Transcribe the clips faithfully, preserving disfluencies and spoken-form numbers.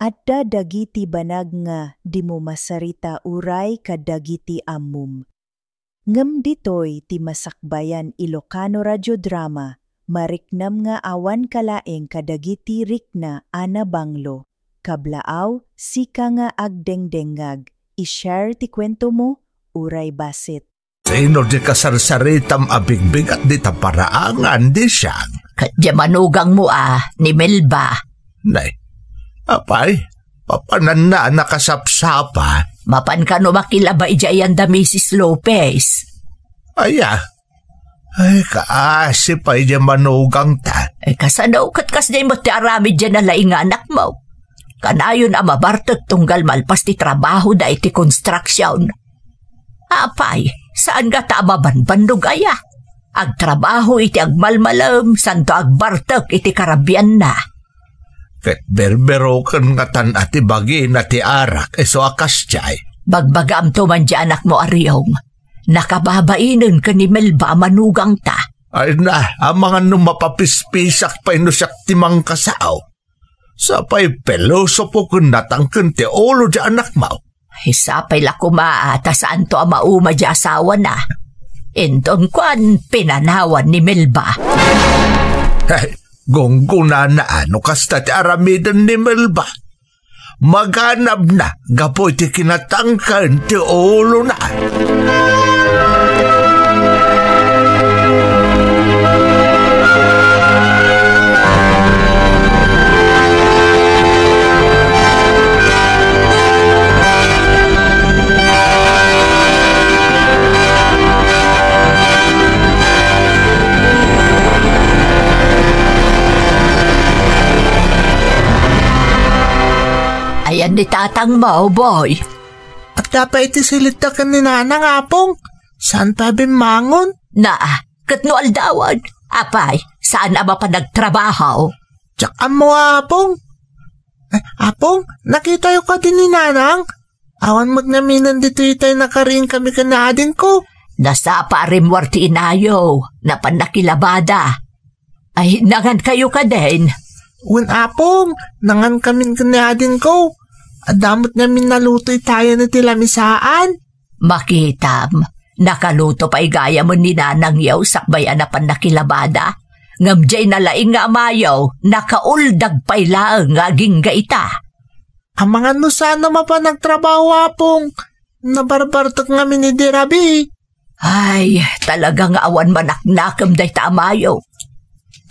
adda dagiti banag nga dimo masarita uray kadagiti ammom. Ngem ditoy ti masakbayan Ilocano Radio Drama, mariknam nga awan kalaeng kadagiti rikna a nabanglo. Kablaaw, sika nga agdengdengngag, i-share ti kuentomo, uray bassit. Sino ti kasarsaritam a bigbigat dita paraangan, Disiang? Ket diay manugangmo a, ni Melba. Nay, apay, papananna a nakasapsapa? Mapan kano makilaba idiay ayan da Misis Lopez? Aya? Ay, kaasi pay diay manugangta. Ay, kasano ket kasdiay met ti aramid diay nalaing nga anakmo? Kanayon a mabartek tunggal malpas ti trabahoda iti construction. Apay, saan ngata a mabanbannog aya? Agtrabaho iti agmalmalem, santo agbartek iti karabianna. Ket berberoken ngatan a ti bagina ti arak isu a kasdiay. Bagbagaamto man diay anakmo a Riong. Nakababainen ken ni Melba a manugangta. Ay na, amangan no mapapispisak pay no siak ti mangkasao. Sapay pilosopo ken natangken ti ulo diay anakmo. Ay, sapay la koma a ta saanto a mauma diay asawana. Inton kuan, pinanawan ni Melba. Hey, gunggonana a no kasta ti aramiden ni Melba. Maganabna gapu iti kinatangken ti ulona. Ayan ni tatangmo, Boy. Adda pay iti silidda ken ni nanang, Apong. Saan pay a bimmangon? Naa, ket no aldawen, apay, saan a mapan agtrabaho? Diak ammo, Apong. Eh, Apong, nakitayo kadi ni nanang? Awan met ngaminen ditoy tay nakariingkami ken ni adingko. Nasapa a rimmuar ti inayo, napan nakilabada. Ay, nangankayo kadin? Wen, Apong, nangankamin ken ni adingko. Adda met ngamin naluto itayan iti lamisaan. Makitam, nakaluto pay gayamen ni nanangyo sakbay a napan nakilabada. Ngem diay nalaing nga amayo, nakauldag pay laeng nga agingga ita. Amangan no saan a mapan agtrabaho, Apong. Nabarbartek ngamin idi rabii. Ay, talaga nga awan manaknakem dayta amayo.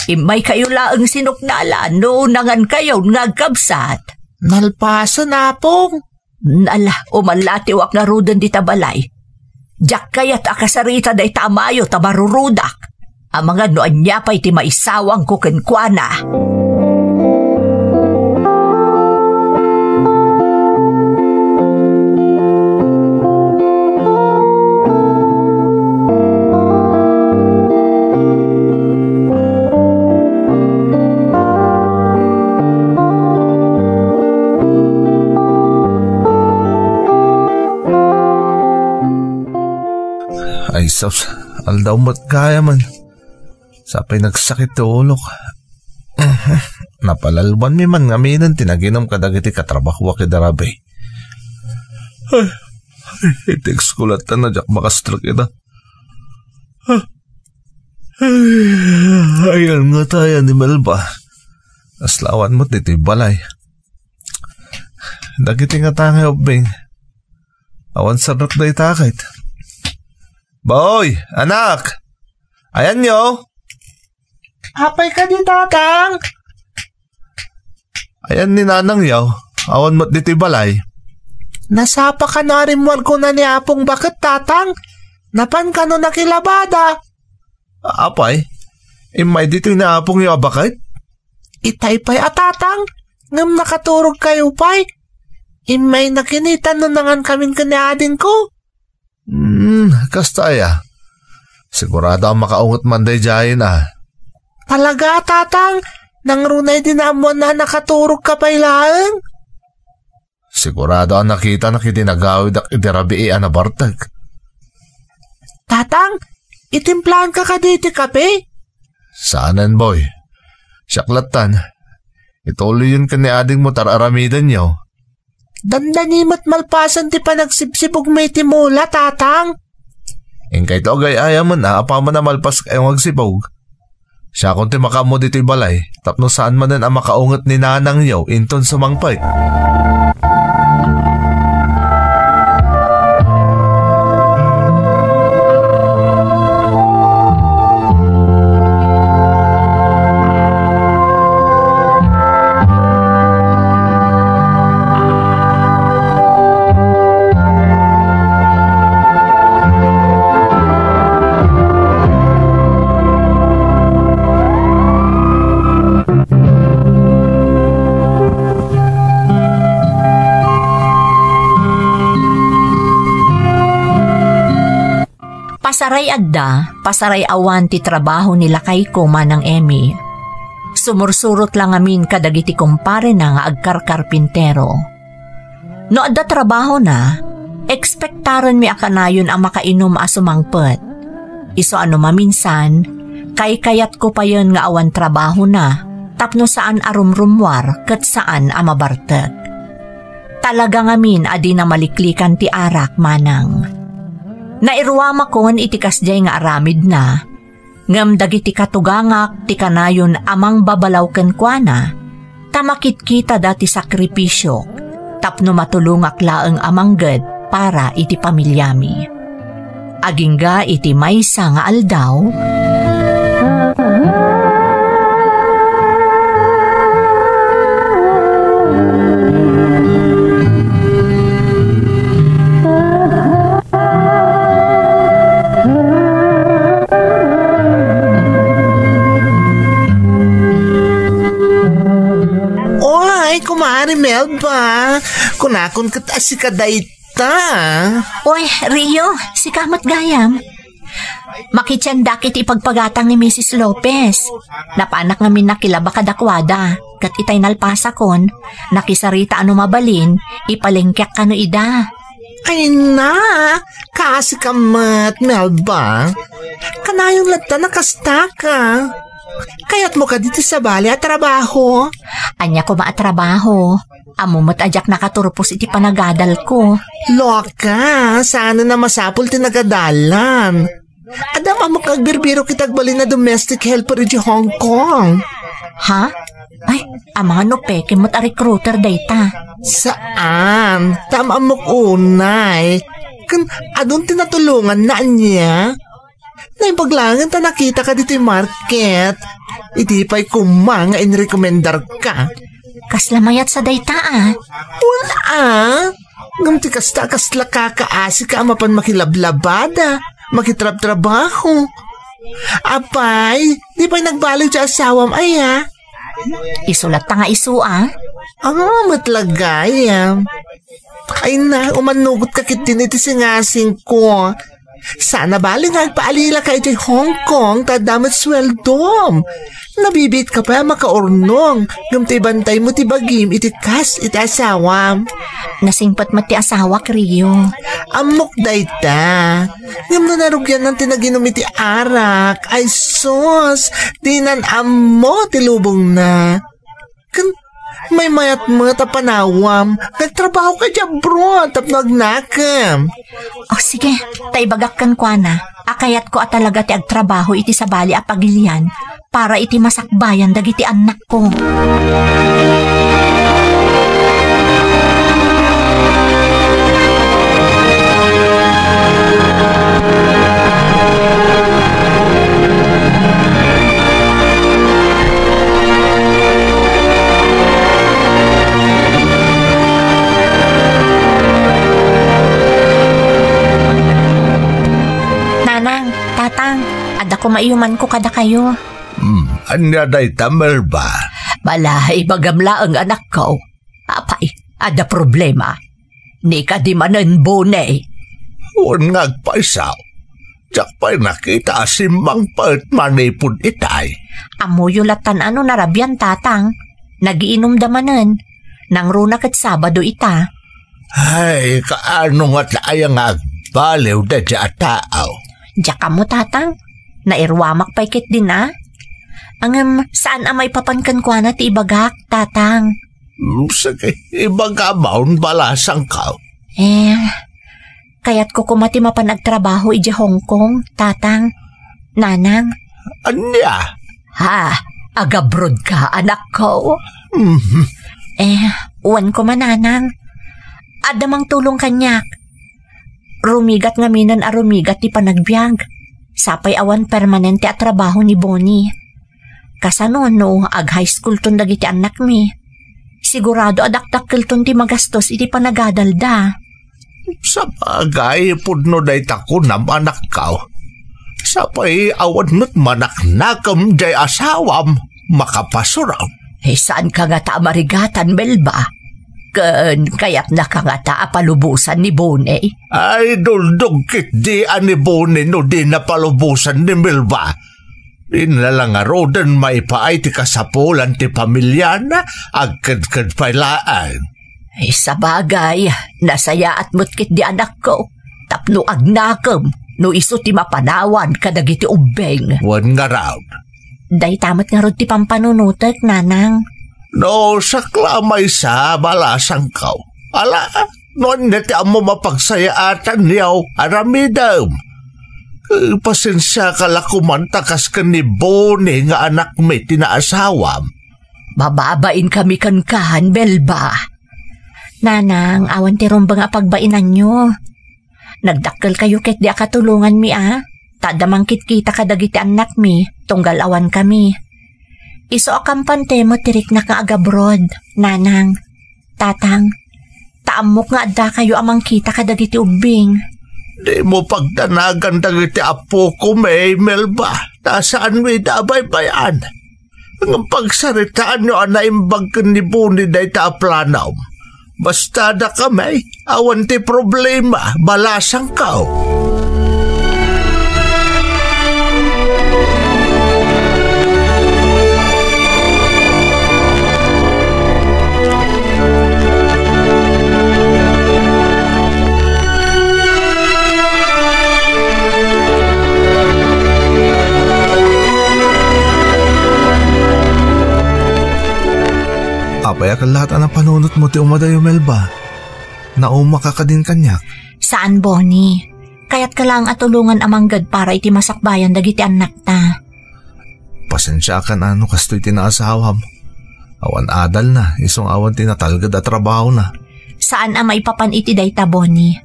Immaykayo laeng sinuknalan no nangankayon nga agkabsat. Nalpasen, Apong. Nala, umallatiwak ngaruden dita balay. Diak kayat a kasarita dayta amayo ta marurudak. Amangan no ania pay ti maisawangko kenkuana. Ay, sus, aldaw met gayamen. Sapay nagsakit ti ulok. Napalalbanmi man ngaminen ti naginum kadagiti katrabahoak idi rabii. Ay, ay, iti ekskulat ta na diak makastrek ida. Ay, ayan nga tayan ni Melba. Aslawan met ditoy balay. Dagiti nga tangay ubbing. Awan sarrak dayta ket. Boy, anak! Ayanyo? Apay kadi, Tatang? Ayan ni Nanang yaw. Awan met ditoy balay. Nasapa kano a rimmuar kuna ni Apong baket, Tatang? Napan kano nakilabada? Apay, immay ditoy ni Apongyo a baket? Itay pay a, Tatang, ngem nakaturogkayo pay. Immay nakinitan no nangankamin ken ni adingko. Hmm, kasta aya. Sigurado a makaunget man daydiayen a. Talaga, Tatang? Nangruna idi naammoanna a nakaturogka pay laeng? Sigurado a nakitanak idi nagawidak idi rabii a nabartek. Tatang, itimplaanka kadi iti kape? Saanen, boy. Siak lattan. Ituloyyon ken ni adingmo ta ar-aramidenyo. Dandani met malpasen ti panagsibsibugmi iti mula, Tatang. Inkay to agay-ayamen a apaman a malpaskayo nga agsibug. Siakon ti makaammo ditoy balay, tapno saan manen a makaunget ni nanangyo inton sumangpet. Pasaray adda, pasaray awan ti trabaho ni lakayko, Manang Emmy. Sumursurot la ngamin kadagiti kumparena nga agkarkarpintero. No adda trabahona, ekspektarenmi a kanayon a makainom a sumangpet. Isu a no maminsan, kaykayatko payen nga awan trabahona, tapno saan a rumrummuar ket saan a mabartek. Talaga ngamin a dina maliklikan ti arak, Manang. Nairuamakon iti kasdiay nga aramidna, ngem dagiti katugangak ti kanayon a mangbabalaw kenkuana, ta makitkitada ti sakripisio tapno matulongak laeng a mangged para iti pamiliami. Agingga iti maysa nga aldaw, Oy, Kumare Melba, kunakon ket a sika dayta. Oy, Rio, sika met gayam. Makitsiendak iti ipagpagatang ni Misis Lopez. Napanak ngamin nakilaba kadakuada, ket itay nalpasakon, nakisarita a no mabalin, ipalengkeak kano ida. Ay na, kaasi ka met, Melba. Kanayon latta nakastaka. Kayatmo kadi ti sabali a trabaho? Ania koma a trabaho? Ammo met a diak nakaturpos iti panagadalko. Loka, saan a masapul ti nagadalan. Adda ammok nga agbirbirok iti agbalin a domestic helper iti Hong Kong. Ha? Ay, amangan no peke met a recruiter dayta. Saan? Ta ammok unay. Ken adun ti natulonganna ania? Naimbag laengen ta nakitaka ditoy market. Idi pay koma nga inrekomendarka. Kasla mayat sa dayta, a? Wen, a? Ngem ti kasta, kasla kakaasika a mapan makilablabada, makitrabtrabaho. Apay, di pay nagbaliw ti asawam, aya? Isu latta nga isu, a? Ah, met la gayam. Ay na, umannugotka ketdin iti singasingko. Saan a bale nga agpaalilaka idiay Hong Kong ta adda met sueldom. Nabibiitka pay a makaurnong, ngem ta ibantaymo ti bagim iti kas iti asawam. Nasingpet met ti asawak, Rio. Ammok dayta. Ngem no narugianna ti naginum iti arak, ay sus, dinan ammo ti lubongna. Ken maymayat met a panawam, nagtrabaho ka idiay abroad tapno agnakem. O, sige, ta ibagak kenkuana a kayatko a talaga ti agtrabaho iti sabali a pagilian para iti masakbayan dagiti annakko. Nanang, Tatang, adda koma iyumanko kadakayo. Hmm, ania dayta, Melba? Bala, ibagam laeng, anakko. Apay, adda problema? Ni kadi manen, Bone? Wen nga agpayso. Diak pay nakita a simmangpet manipud itay. Ammoyo lattan a no narabian, Tatang. Nagiinumda manen. Nangruna ket Sabado ita. Ay, kaano ngata aya nga agbaliw daydiay a tao? Diak ammo, Tatang. Nairuamak pay ketdin a. Ngem saan a maipapan kenkuana ti ibagak, Tatang. Mm, sige, ibagam, balasangko. Eh, kayatko koma ti mapan agtrabaho idiay Hong Kong, Tatang, Nanang. Ania? Ha? Agabrodka, anakko? Mhm. Eh, wen koma, Nanang. Adda mangtulong kaniak. Rumigat ngaminen a rumigat ti panagbiag. Sapay awan permanente a trabaho ni Bonnie. Kasano no ag-high schoolton dagiti annakmi? Sigurado a dakdakkelton ti magastos iti panagadalda. Sabagay, pudno dayta kunam, anakko. Sapay awan met manaknakem diay asawam, makapasuram. Eh, saanka ngata a marigatan, Melba? Ken kayatnaka ngata a palubosan ni Bonnie? Ay, duldog ketdi a ni Bonnie no dina palubosan ni Melba. Dina la ngaruden maipaay ti kasapulan ti pamiliana, agkedked pay laeng. Ay, sabagay, nasayaat met ketdi, anakko, tapno agnakem no isu ti mapanawan kadagiti ubbing. Wen ngarud. Dayta met ngarud ti pampanunotek, Nanang. No sakla maysa, balasangko. Ala, no ania ti ammom a pagsayaatanyo, aramidem. Eh, pasensiaka la koman ta kas ken ni Bonnie nga anakmi ti naasawam. Mababainkami kenka, Melba. Nanang, awan ti rumbeng a pagbainanyo. Nagdakkelkayo ketdi a katulonganmi a, ta adda mangkitkita kadagiti annakmi, tunggal awankami. Isu a kampante met ti riknak nga agabroad, Nanang, Tatang, ta ammok nga addakayo a mangkita kadagiti ubbing. Dimo pagdanagan dagiti appokom, Melba, ta saanmi ida a baybay-an. Ngem pagsaritaanyo a naimbag ken ni Bonnie dayta a planom. Basta dakami, awan ti problema, balasangko. Apay a kellaat a napanunotmo ti umadayo, Melba? Naumaka kadin kaniak? Saan, Bonnie. Kayatka laeng a tulongan a mangged para iti masakbayan dagiti annakta. Pasensiakan a no kastoy ti naasawam. Awan adalna, isu nga awan ti natalged a trabahona. Saan a maipapan iti dayta, Bonnie.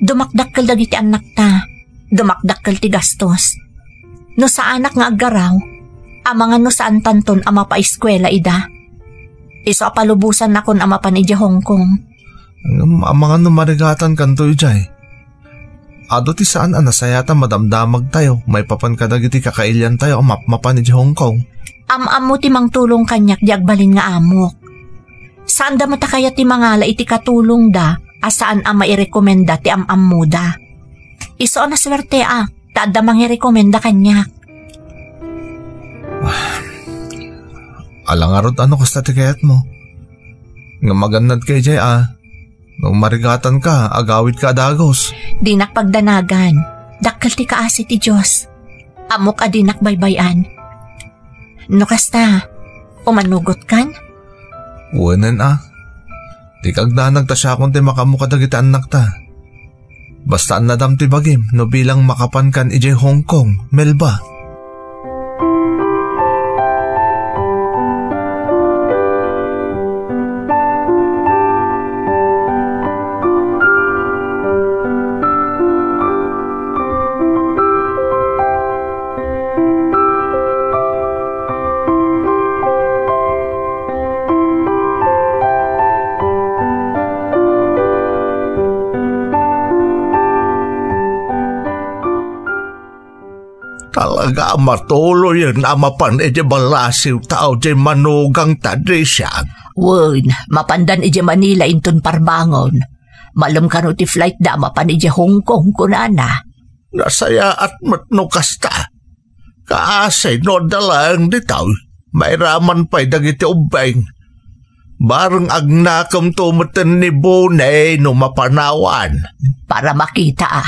Dumakdakkel dagiti annakta. Dumakdakkel ti gastos. No saanak nga aggaraw, amangan no saantanton a mapaeskuela ida. Isu a palubosannakon a mapan idiay Hong Kong. Ngem amangan no marigatankanto idiay. Adu ti saan a nasayaat a madamdamagtayo maipapan kadagiti kakailiantayo a mapmapan idiay Hong Kong. Am-ammo ti mangtulong kaniak di agbalin nga amok. Saanda met a kayat ti mangala iti katulongda a saan a mairekomenda ti am-ammoda. Isu a nasuerteak, ta adda mangirekomenda kaniak. Ala ngarud a no kasta ti kayatmo. Ngem agannadka idiay a, no marigatanka, agawidka a dagus. Dinak pagdanagan. Dakkel ti kaasi ti Dios. Ammok a dinak baybay-an. No kasta, umanugotkan? Wenen a. Dika agdanag ta siakon ti makaammo kadagiti annakta. Basta annadam ti bagim no bilang makapankan idiay Hong Kong, Melba. Talaga a matuloyen a mapan idiay ballasiwta a diay manugangta, Disiang. Wen, mapandan idiay Manila inton parbangon. Malem kano ti flightda a mapan idiay Hong Kong, kunana. Nasayaat met no kasta. Kaasi no adda laeng ditoy, mairaman pay dagiti ubbing. Bareng agnakemto meten ni Bonnie no mapanawan. Para makita a.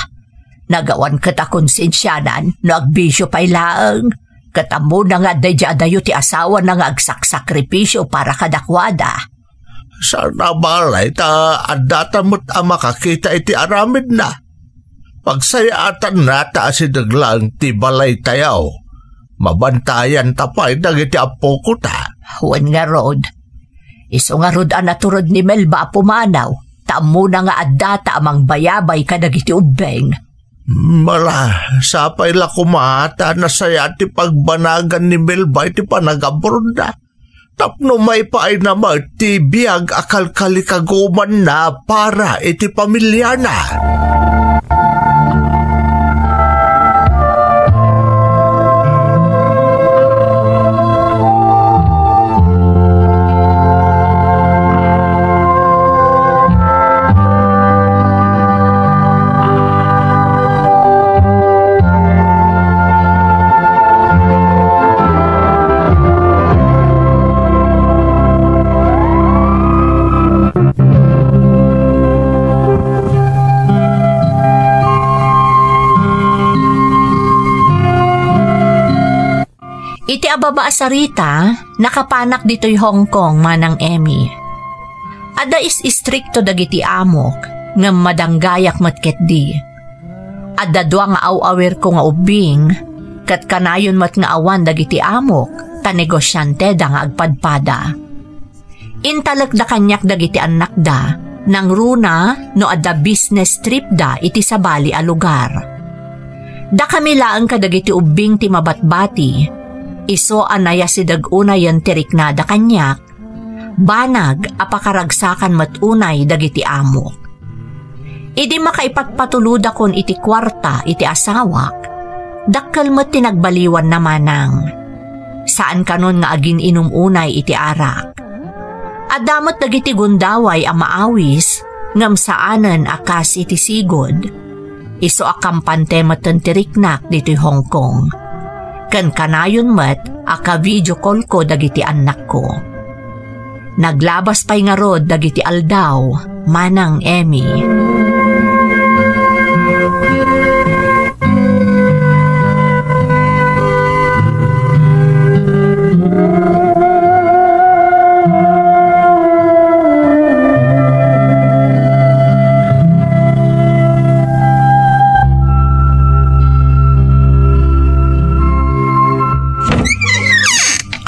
Nagawan ket a konsensianan no agbisio pay laeng. Ket ammona nga adda idiay adayo ti asawana nga agsaksakripisio para kadakuada. Saan a balay ta addata met a makakita iti aramidna. Pagsayaatanna ta asideg laeng ti balaytayo. Mabantayanta pay dagiti appokota. Wen ngarud, isu ngarud a natured ni Melba a pumanaw, ta ammona nga addata a mangbayabay kadagiti ubbing. Mala, sapay la koma ta nasayaat ti pagbanagan ni Melba iti panagabrodna. Tapno maipaayna met ti biag a kalkalikagumanna para iti pamiliana. Iti ababa a sarita, nakapanak ditoy Hong Kong, Manang Emmy. Adda is-istrikto dagiti amok, ngem madanggayak met ketdi. Adda dua nga aw-awirko nga ubbing, ket kanayon met nga awan dagiti amok, ta negosianteda nga agpadpada. Intalekda kaniak dagiti annakda, nangruna no adda business tripda iti sabali a lugar. Dakami laeng kadagiti ubbing ti mabatbati, isu a nayasideg unayen ti riknada kaniak, banag a pakaragsakan met unay dagiti amok. Idi makaipatpatulodakon iti kuarta iti asawak, dakkel met ti nagbaliwanna manang. Saan kanon nga agin-inum unay iti arak. Adda met dagiti gundaway a maawis ngem saanen a kas iti sigud. Isu a kampante metten ti riknak ditoy Hong Kong. Ken kanayon met a ka-video call-ko dagiti annakko. Naglabas pay ngarud dagiti aldaw, Manang Emmy.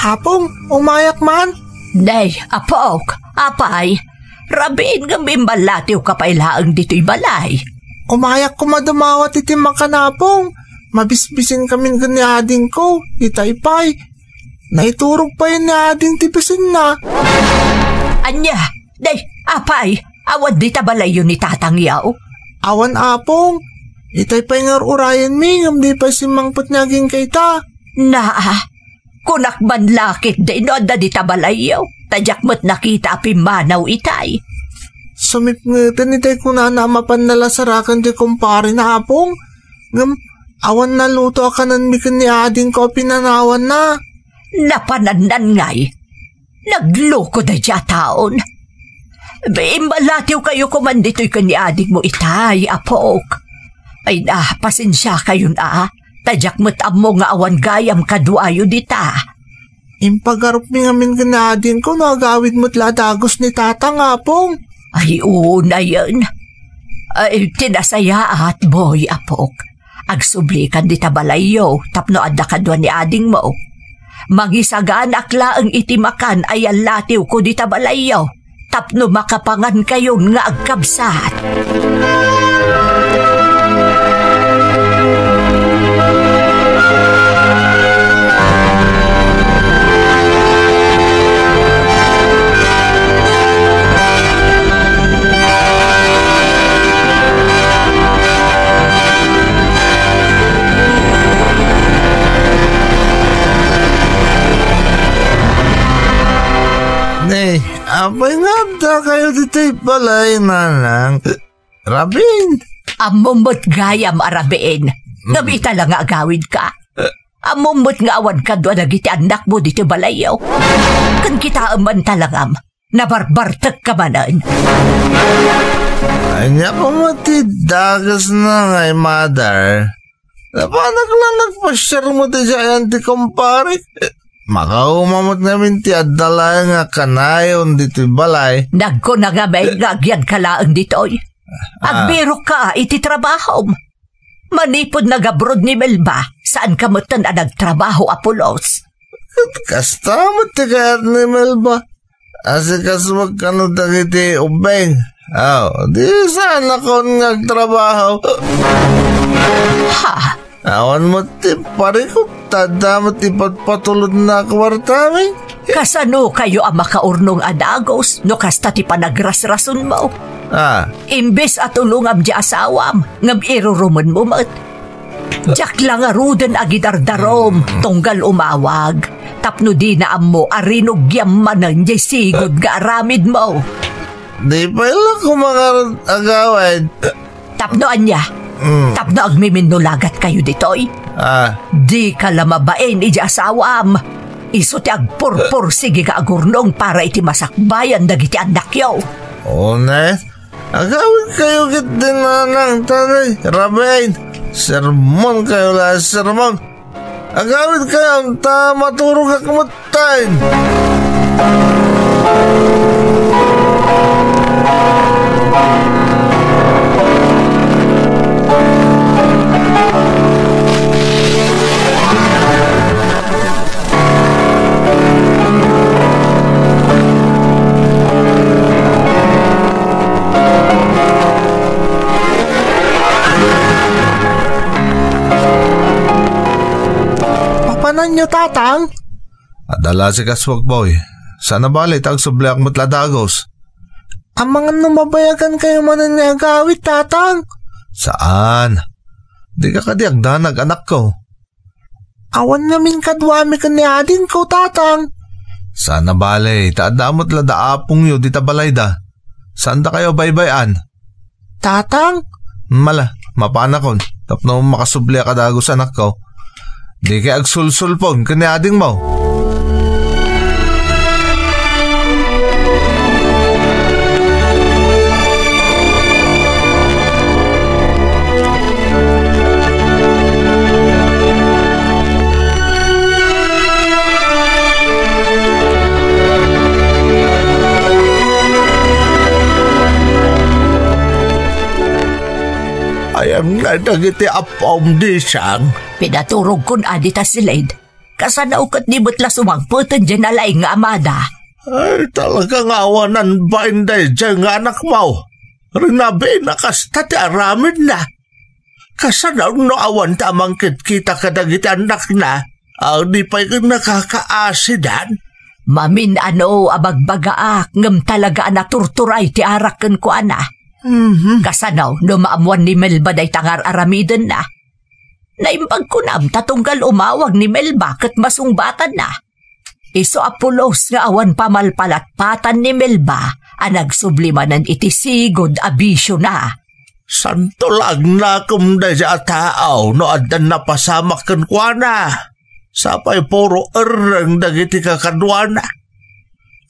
Apong, umayak man? Day, apok, apay, rabiin ngem imballatiwka pay laeng ditoy balay. Umayak koma dumawat iti makan, Apong. Mabisbisinkamin ken ni adingko, itay pay. Naiturog pay ni ading ti bisinna. Ania? Day, apay, awan dita balayyo ni tatangyo? Awan, Apong. Itay pay nga ur-urayenmi, ngem di pay simmangpet ni agingga ita. Naa, kunak man la ketdi no adda dita balayyo, ta diak met nakita a pimmanaw itay. Sumipngeten itay kunana a mapanna la saraken ti kumparena, Apong. Ngem, awan naluto a kanenmi ken ni adingko a pinanawanna. Napanannan ngay. Nagloko daydiay a taon. Imballatiwkayo koman ditoy ken ni adingmo itay, apok. Ay na, pasensiakayon a, ta diak met ammo nga awan gayam kaduayo dita. Impagarupmi ngamin ken ni adingko no agawid met la a dagus ni tatang, Apong. Ay, unayen. Ay, ti nasayaat, Boy, apok. Agsublikan dita balayyo tapno adda kadua ni adingmo. Mangisaganaak laeng iti makan a yallatiwko dita balayyo tapno makapangankayon nga agkabsat. Ne, apay nga adda kayo ditoy balay, manang? Rabin! Ammom met gayam a rabin. Ngem ita la nga agawidka. Ammom met nga awan kadua dagiti annakmo ditoy balayyo. Ken kitaem man talangam, nabarbartekka manen. Ania koma ti dagesna ngay, mother? Napanak lang nagpasiar met idiay ayan ti kumparik. Makauma met ngamin ti adda laeng nga kanayon ditoy balay. Nagkuna ngamin nga agyadka laeng ditoy. Ah. Agbirokka iti trabahom. Manipud nagabroad ni Melba, saanka metten a nagtrabaho a pulos. Ket kasta met ti kayat ni Melba. Asikasuak kano dagiti ubbing. Aw, di saanakon nga agtrabaho. Ha? Awan met ti parikut, ta adda met ti patpatulodna a kuartami. Kasano kayo a makaurnong a dagus no kasta ti panagrasrasunmo? Ah. Imbes a tulongam ti asawam, ngem irurumenmo met. Diak la ngaruden a gidardarom, tunggal umawag, tapno dina ammo a rinugiam manen diay sigud nga aramidmo. Di pay la koma ngarud agawid. Tapno ania? Mm. Tapno agmiminnulagat kayo ditoy? Ah. Dika la mabain iti asawam. Isu ti agpurpursigi nga agurnong para iti masakbayan dagiti annakyo. Unayen, agawid kayo ket di nanang, tatay, rabiin. Sermon kayo la, sermon. Agawid kayo, ta maturogak metten. Papananyo, Tatang? Adda la sikasuak, Boy. Saan a bale ta agsubliak met la dagus. Amangan no mabayagan kayo manen nga agawid, Tatang? Saan? Dika kadi agdanag, anakko? Awan ngamin kaduami ken ni adingko, Tatang. Saan a bale, ta adda met la da apongyo dita balayda. Saan dakayo baybay-an? Tatang? Mala, mapanakon, tapno makasubliak a dagus, anakko. Dikay agsulsulpon ken ni adingmo. Ayanna dagiti appom, Disang? Pinaturogkon adi ta silid. Kasano ket di met la sumangpeten diay nalaing nga amada? Ay, talaga nga awanan bain daydiay nga anakmo. Rinabiina kasta ti aramidna. Kasano no awan ti a mangkitkita kadagiti annakna a di pay nakakaasidan? Mamin-ano a bagbagaak ngem talaga a naturturay ti arak kenkuana. Mhm. Kasano no maammuan ni Melba dayta nga ar-aramidenna? Naimbag kunam ta tunggal umawag ni Melba ket masungbatanna. Isu a pulos nga awan pamalpalatpatan ni Melba a nagsubli manen iti sigud a bisiona. Santo la agnakem daydiay a tao no addan napasamak kenkuana. Sapay puro erreng dagiti kakaduana.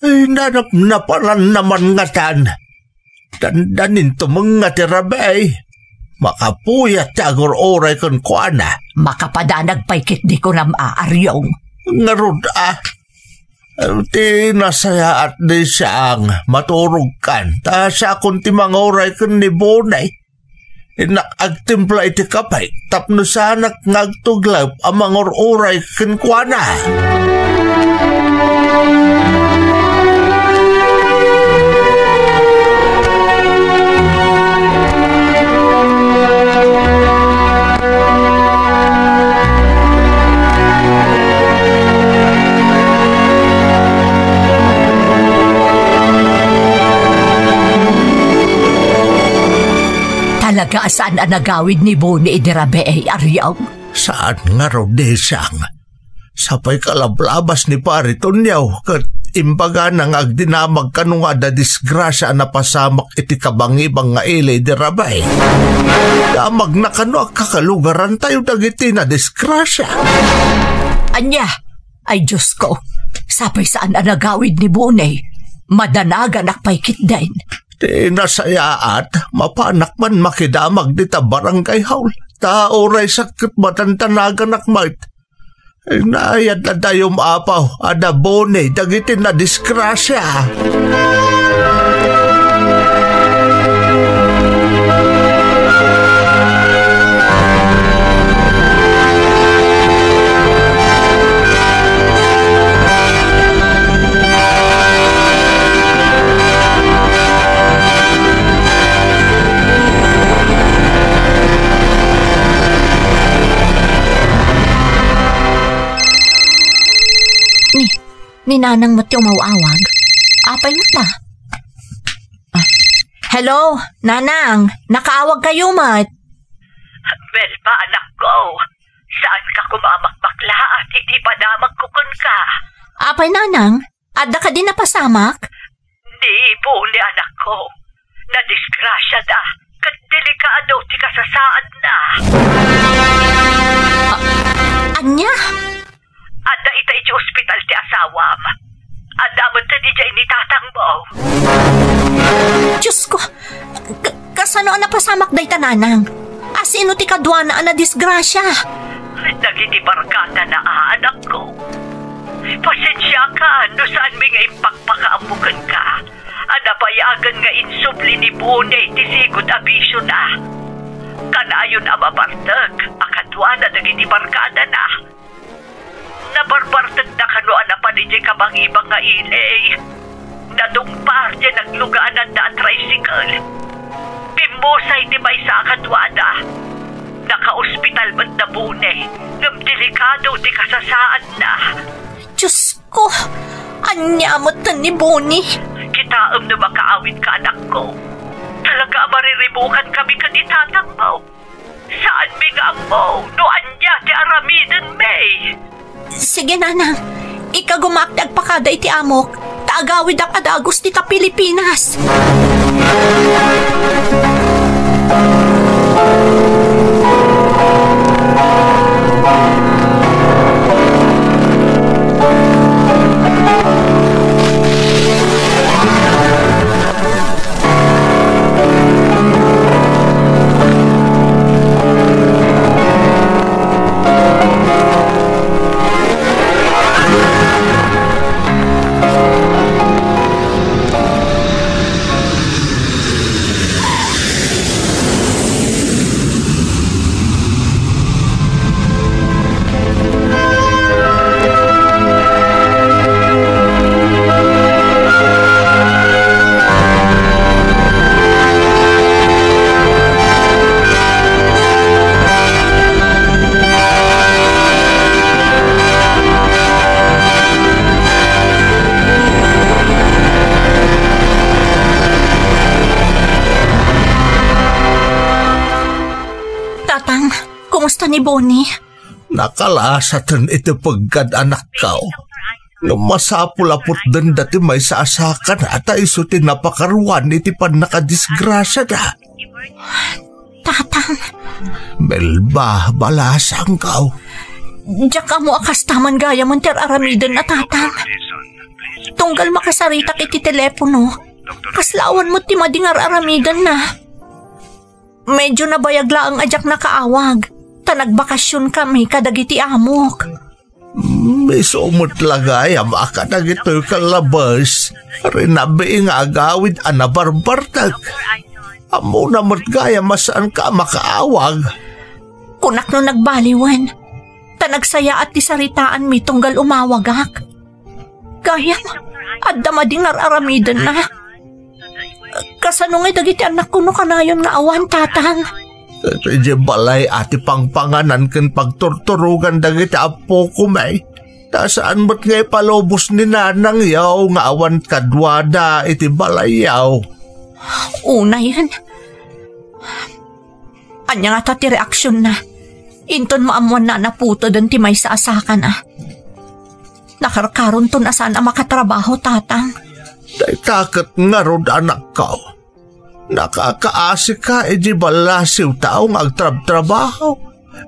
Ay, nanapnapananna man ngatan. Dandanin tumengnga ti rabii. Makapuyat ti agur-uray kenkuana. Makapadanag pay ketdi kunam a, Ariong. Ngarud a. Ti nasayaat, Disang, maturogkan, ta siakon ti manguray ken ni Bonay. Innak agtimpla iti kape tapno saanak nga agtuglep a mangur-uray kenkuana. Talaga a saan a nagawid ni Boni idi rabii, Ariong? Saan ngarud, Disang. Sapay kalablabas ni Pari Tonio ket imbagana nga agdinamag kano nga adda disgrasia a napasamak iti kabangibang nga ili idi rabii. Damagna kano a kakalugarantayo dagiti nadisgrasia. Ania? Ay, Diosko, sapay saan a nagawid ni Boni. Madanaganak pay ketdin. Ti nasayaat, mapanak man makidamag dita barangay hall. ta uray sakket matantanagan met. Inayat na dayum, Apo, a da Boni dagiti nadisgrasia. Ni, ni Nanang met ti umaw-awag. Apay ngata? Ah. Hello, Nanang. Nakaawag kayo met. Melba, anakko. Saan ka kumamakbakla? Iti padamagko kenka. Apay, Nanang? Adda kadi napasamak? Ni Boni, anakko. Nadisgrasiada, ket delikado ti kasasaadna. A-, ania? Adda ita iti ospital ti asawam. Adda met idiay ni tatangmo. Diosko, ka-, kasano a napasamak dayta, Nanang? A sino ti kaduana a nadisgrasia? Dagiti barkadana a, anakko. Pasensiaka no saanmi nga impakpakaammo kenka a nabayagen nga insubli ni Boni ti sigud a bisiona. Kanayon a mabartek a kaduana dagiti barkadana. Nabarbartekda kano a napan idiay kabangibang nga ili. Natungpar diay naglugaananda a tricycle. Bimmusay ti maysa a kaduada. Nakaospital met da Boni, ngem delikado ti kasasaadna. Diosko, ania met ni Boni? Kitaem no makaawidka, anakko. Talaga a mariribukankami ken ni tatangmo. Saanmi nga ammo no ania ti aramidenmi. Sige, Nanang. Ikagumaak ti agpakada iti amok, ta agawidak a dagus dita Pilipinas. Tatang, kumusta ni Boni? Nakalasaten iti peggad, anakko. Ngem masapul a putden dati maysa a sakana ta isu ti napakaruan iti pannakadisgrasiada. Tatang. Melba, balasangko. Diak ammo a kasta man gayam ti ar-aramidenna, Tatang. Tunggal makasaritak iti telepono, kasla awan met ti madi nga ar-aramidenna. Medyo nabayag laeng a diak nakaawag, ta nagbakasionkami kadagiti amok. Mm, isu met la gayam a kadagitoy kalabes, rinabii nga agawid a nabarbartek. Ammona met gayam a saanka a makaawag. Kunak no nagbaliwen, ta nagsayaat ti saritaanmi tunggal umawagak. Gayam, adda madi nga ar-aramidenna. Kasano ngay dagiti annakko no kanayon nga awan, Tatang? Idiay balay a ti pangpanganan ken pagturturogan dagiti appokomi. Ta saan met nga ipalubos ni nanangyo nga awan kaduada iti balayyo. Unayen. Ania ngata ti reaksionna? Inton maammoanna a naputeden ti maysa a sakana. Nakarkaronton a saan a makatrabaho, Tatang. Dayta ket ngarud, anakko. Nakakaasika idi ballasiwtayo nga agtrabtrabaho.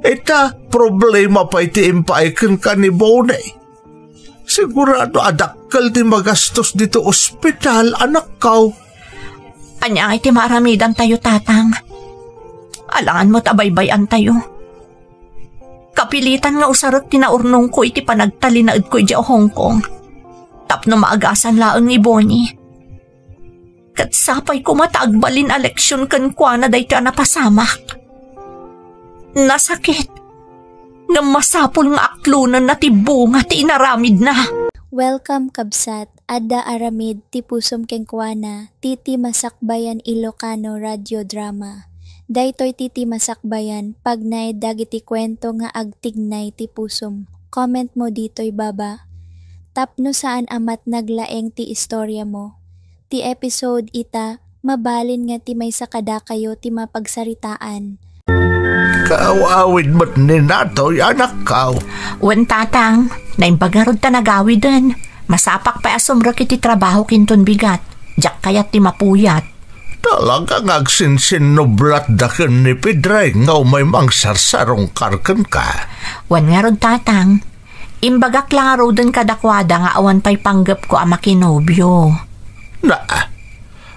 Ita, problema pay ti impaay kenka ni Boni. Sigurado a dakkel ti magastos ditoy ospital, anakko. Ania ngay ti maaramidantayo, Tatang? Alangan met a baybay-antayo. Kapilitan nga usarek ti naurnongko iti panagtalinaedko idiay Hong Kong tapno maagasan laeng ni Bonnie. Ket sapay koma ta agbalin a leksion kenkuana daytoy a napasamak. Nasakit, ngem masapul nga aklonenna ti bunga ti inaramidna. Welcome, kabsat. Adda aramid ti pusom kenkuana, ti, ti Masakbayan Ilocano Radio Drama. Daytoy ti, ti Masakbayan, pagnaed dagiti kuento nga agtignay ti pusom. Comment mo ditoy baba. Tapno saan a matnag laeng ti istorya mo. Ti episode ita, mabalin nga ti maysa kadakayo ti mapagsaritaan. Kaaw-awid met ni Natoy, anakkaw. Wen, Tatang, naimbag ngarud ta nagawiden. Masapak pay a sumrek iti trabahok inton bigat. Diak kayat ti mapuyat. Talaga nga agsinsinnublatda ken ni Pedring nga umay mangsarsarungkar kenka. Wen ngarud, Tatang, imbagak la ngaruden kadakuada nga awan pay panggepko a makinobio. Na,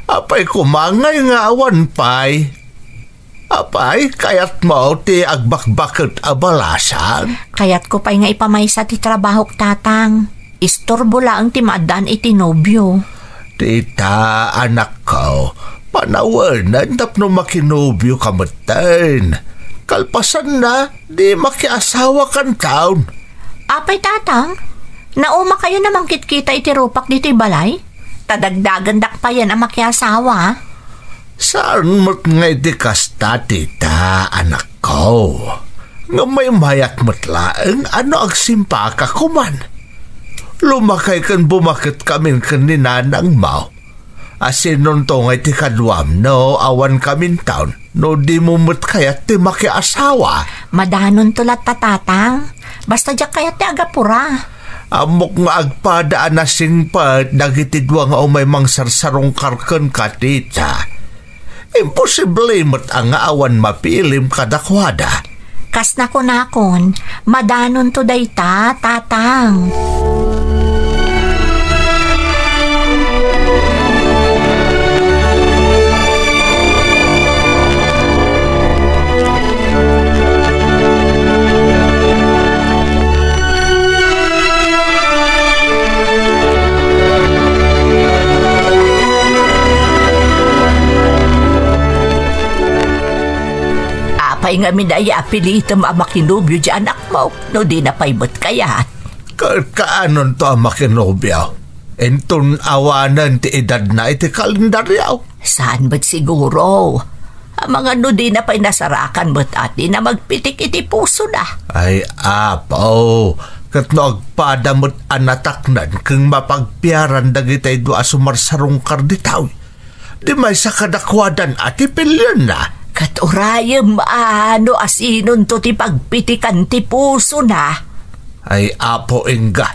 apay koma ngay nga awan pay? Apay, kayatmo ti agbakbaket a balasan? Kayatko pay nga ipamaysa ti trabahok, Tatang. Istorbo laeng ti maaddaan iti nobio. Dita, anakko, panawenen tapno makinobioka metten. Kalpasanna, di makiasawakanton. Apay, Tatang? Naumakayon a mangkitkita iti rupak ditoy balay? Ta dagdagendak payen a makiasawa. Saan met nga iti kasta, tita, anakko. Ngem maymayat met laeng a no agsimpaka koman. Lumakay ken bumaketkamin ken ni nanangmo. Asinonto nga iti kaduam no awankaminton, no dimo met kayat ti makiasawa? Madanonto latta, Tatang. Basta diak kayat ti agapura. Ammok nga agpada a nasingpet dagiti dua nga umay mangsarsarungkar kenka, tita. Imposible met a nga awan mapilim kadakuada. Kas nakunakon, madanonto dayta, Tatang. Apay ngamin aya a pilitem a makinobio diay anakmo no dina pay met kayat? Ket kaanonto a makinobio? Inton awanen ti edadna iti kalendario. Saan met siguro? Amangan no dina pay nasarakan met a dina magpitik iti pusona. Ay, Apo, ket no agpada met a nataknan ken mapagpiaran dagitay dua a sumarsarungkar ditoy, di maysa kadakuadan a ti pilienna. Ket urayem a no asinonto ti pagpitikan ti pusona. Ay, Apo, ingga.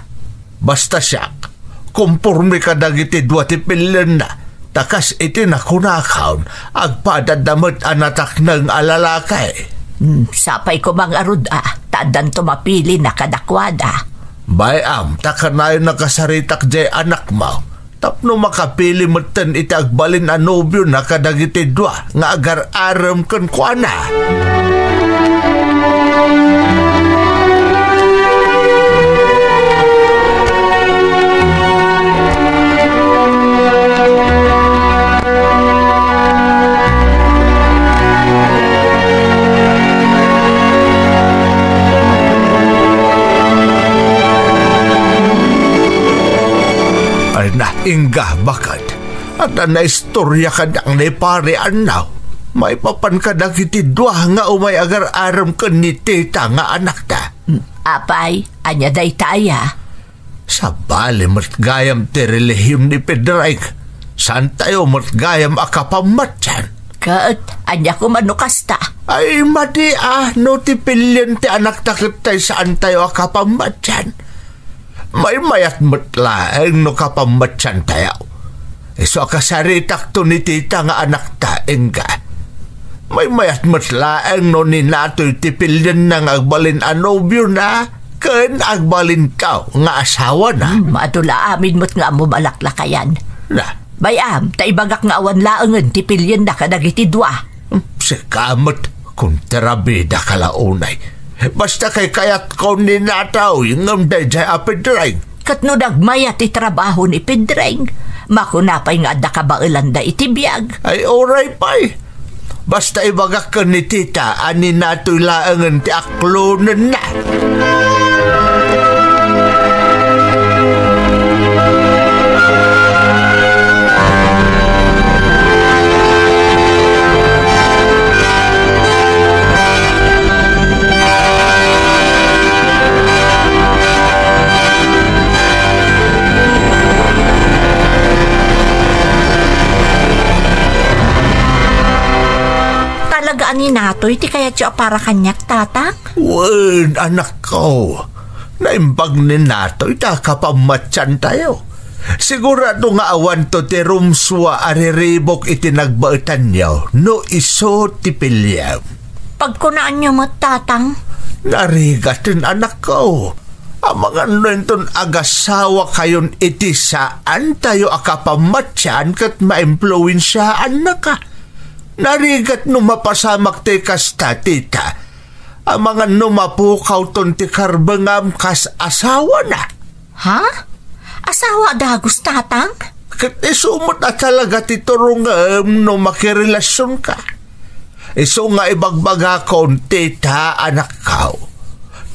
Basta siak, komporme kadagiti dua ti pilienna, ta kas iti nakunakon, agpadada met a natakneng a lalaki. Hmm, sapay koma ngarud a, ta addanto mapilina kadakuada. Bay-am, ta kanayon a kasaritak diay anakmo, tapno makapili metten iti agbalin a nobiona kadagiti dua nga agar-arem kenkuana. Ay na, ingga, bakad. Adda naistorya kaniak ni Pare Arnao. Maipapan kadagiti dua nga umay agar-arem ken ni Tita nga anakta. Hmm, apay, ania dayta aya? Sabali met gayam ti relihiyon ni Pedring. Saantayo met gayam a kapammatian. Ket, ania koma no kasta? Ay, madi a, no ti pilien ti anakta ket tay saantayo a kapammatian. Maymayat met laeng no kapammatiantayo. Isu a kasaritakto ni Tita nga anakta, ingga. Maymayat met laeng no ni Natoy ti pilienna nga agbalin a nobiona ken agbalinko nga asawana. Hmm, adu la amin met nga ammo malaklakayan. Na. Bay-am, ta ibagak nga awan laengen ti pilienna kadagiti dua. Hmm, sika met, Kontrabida ka la unay. Basta kaykayatko ni Natoy ngem daydiay a Pedring. Ket no dagmaya ti trabaho ni Pedring, makuna pay nga adda kabaelanda iti biag. Ay, uray pay. Basta ibagak ken ni Tita a ni Natoy laengen ti aklonenna. Talaga a ni Natoy ti kayatyo a para kaniak, Tatang? Wen, anakko. Naimbag ni Natoy ta kapamatiantayo. Sigurado nga awanto ti rumsua a riribuk iti nagbaetanyo no isu ti piliem. Pagkunaanyo met, Tatang? Narigaten, anakko. Amangan no inton agasawakayon iti saantayo a kapamatian ket maimpluensiaannaka. Narigat no mapasamak ti kasta, Tita. Amangan no mapukawton ti karbengam kas asawana. Ha? Asawa a dagus, Tatang? Ket isu met a talaga ti turongem no makirelasionka. Isu nga ibagbagakon, Tita, anakko.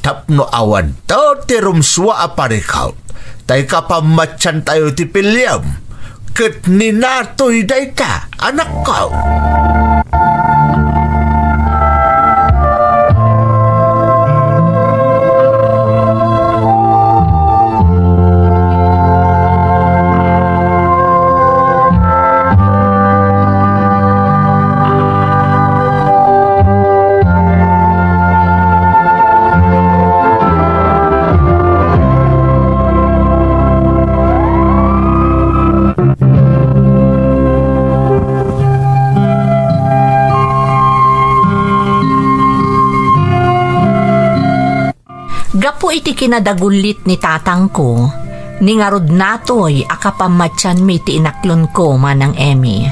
Tapno awanto ti rumsua a parikut, tay kapamatiantayo ti piliem, ket ni Natoy dayta, anakko. Gapu iti kinadagullit ni tatangko, ni ngarud Natoy a kapamatianmi ti inaklonko, Manang Emmy.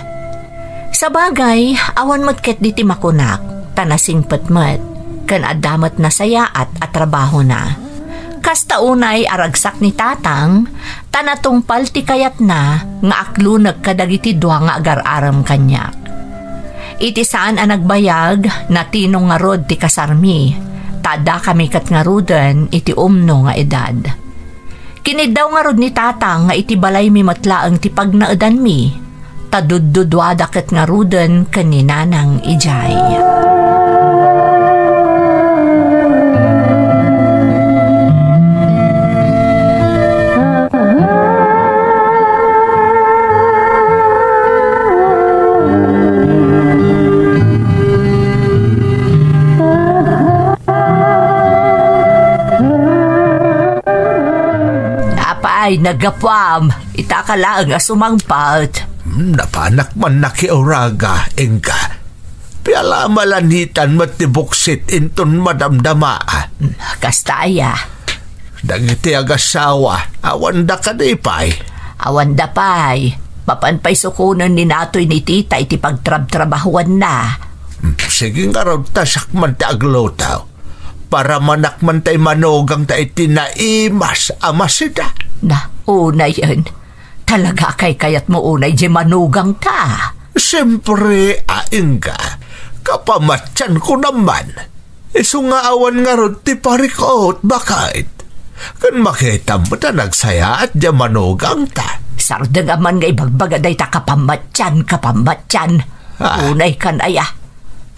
Sabagay, awan met ketdi ti makunak, ta nasingpet met, ken adda met nasayaat a trabahona. Kasta unay a ragsak ni Tatang, ta natungpal ti kayatna nga aklonek kadagiti dua nga agar-arem kaniak. Iti saan a nagbayag, natinong ngarud ti kasarmi, ta addakami ket ngaruden iti umno nga edad. Kiniddaw ngarud ni Tatang nga iti balaymi met laeng ti pagnaedanmi, ta dudduduada ket ngaruden ken ni Nanang idiay. Apay, naggapuam, ita ka laeng a sumangpet. Hmm, napanak man nakiuraga, Inga. Piala malanitan met ti buksit inton madamdama. Hmm, kasta aya. Dagiti agasawa, awanda kadi pay? Awanda pay. Mapan pay sukonen ni Natoy ni Tita iti pagtrabtrabahuanna. Hmm, sige ngarud ta siak man ti agluto. Paramanak man tay manugangta iti naimas a masida. Na, unayen. Talaga a kaykayatmo unay diay manugangta? Siempre, a Inga. Kapamatianko naman. Isu nga awan ngarud ti parikut, baket. Ken makitam met a nagsayaat diay manugangta. Sardeng a man nga ibagbaga dayta kapamatian, kapamatian. Ah. Unay kan aya.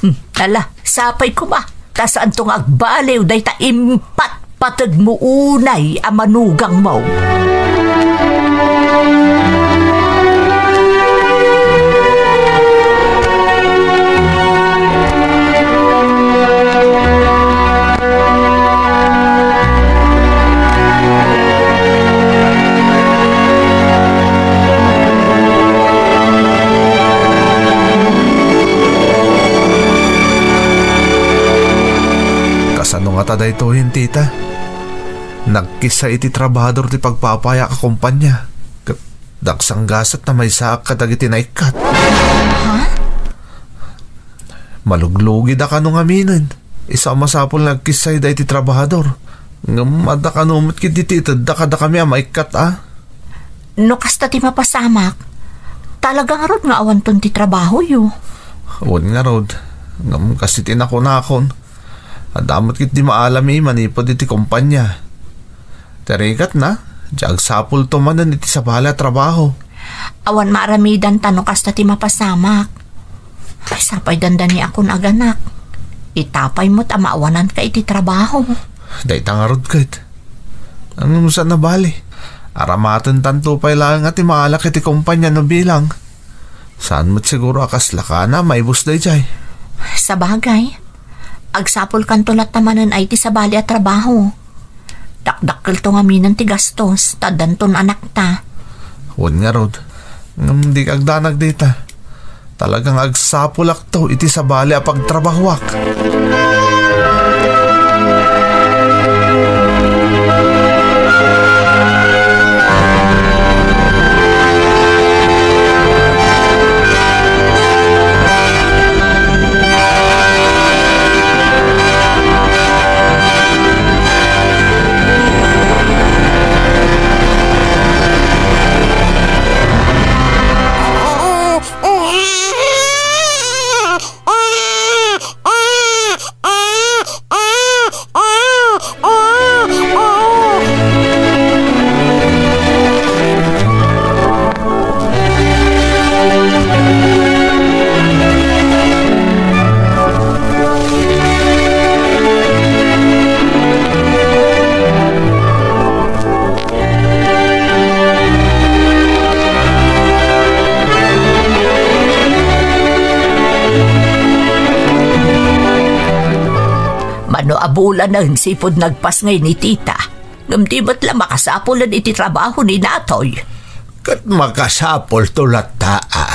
Hmm, ala, sapay koma. Ta saanto nga agbaliw dayta impatpategmo unay a manugangmo. Kasano ngata daytoyen, tita? Nagkisa iti trabahador ti pagpapayak a kompania, ket nagsanggasat ta maysaak kadagiti naikkat. Ha? Maluglugida kano ngaminen. Isu a masapul nga agkissayda iti trabahador. Ngem adda kano met ketdi ti itedda kadakami a maikkat a? No kasta ti mapasamak, talaga ngarud nga awanton ti trabahoyo. Wen ngarud, ngem kas iti nakunakon, adda met ketdi maalami manipud iti kompania. Ti rigatna, diay agsapulto manen iti sabali a trabaho. Awan maaramidanta no kasta ti mapasamak. Ay, sapay dandaniakon aganak. Ita pay met a maawananka iti trabaho. Dayta ngarud ket. Ngem saan a bali. Aramatentanto pay laeng a ti maalak iti kompania no bilang. Saan met siguro a kaslakana a maibus daydiay. Sabagay, agsapulkanto latta manen ay ti sabali a trabaho. Dakdakkelto ngaminen ti gastos, ta addanton anakta. Wen ngarud, ngem dika agdanag dita. Talaga nga agsapulakto iti sabali a pagtrabahoak. Mano a bulanen sipud nagpasngay ni tita, ngem di met la makasapulen iti trabaho ni Natoy. Ket makasapulto latta a.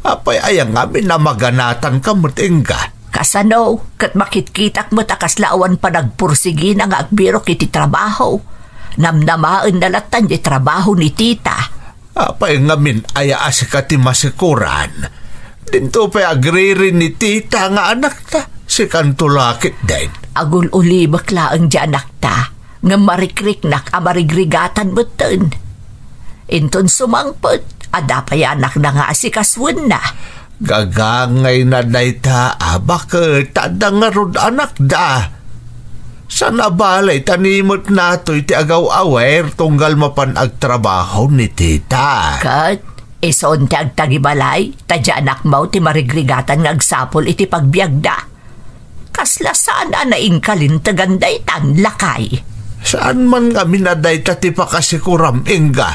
Apay aya ngamin a maganatanka met, Inga? Kasano, ket makitkitak met a kasla awan panagpursigina nga agbirok iti trabaho. Namnamaenna latta ti trabaho ni tita. Apay ngamin aya a sika ti masikuran? Dinto pay agriri ni tita nga anakta, sikanto la ketdin. Agul-ulibek laeng ti anakta, ngem marikriknak a marigrigatan metten. Inton sumangpet, adda pay anakna nga asikasuenna. Gagangayna dayta a baket ta adda ngarud anakda. Saan a bale ta ni met Natoy ti agaw-awer tunggal mapan agtrabaho ni tita. Ket isun ti agtagibalay, ta diay anakmo ti marigrigatan nga agsapul iti pagbiagda. Kasla saan a naingkalintegan daytan, lakay. Saan man ngamin a dayta ti pakasikuram, Inga.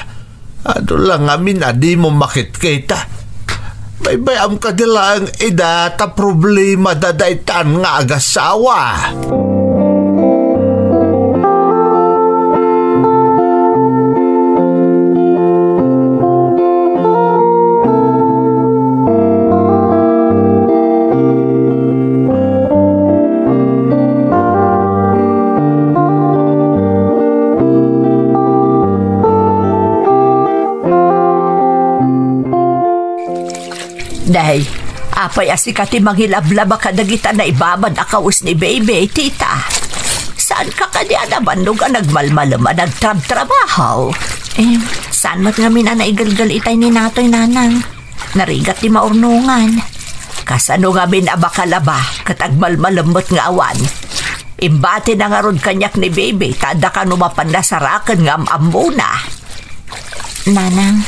Adu la ngamin a dimo makitkita. Baybay-am kadi laeng ida ta problemada daytan nga agasawa. Day, apay a sika ti mangilablaba kadagita naibabad a kawes ni Baby, tita? Saanka kadi a nabannog a nagmalmalem a nagtrabtrabaho? Eh, saan met ngamin a naigelgel itay ni Natoy, Nanang? Narigat ti maurnongan. Kasano ngamin a makalaba ket agmalmalem met nga awan? Imbatina ngarud kaniak ni Baby ta adda kano mapan nasaraken nga am-ammona. Nanang.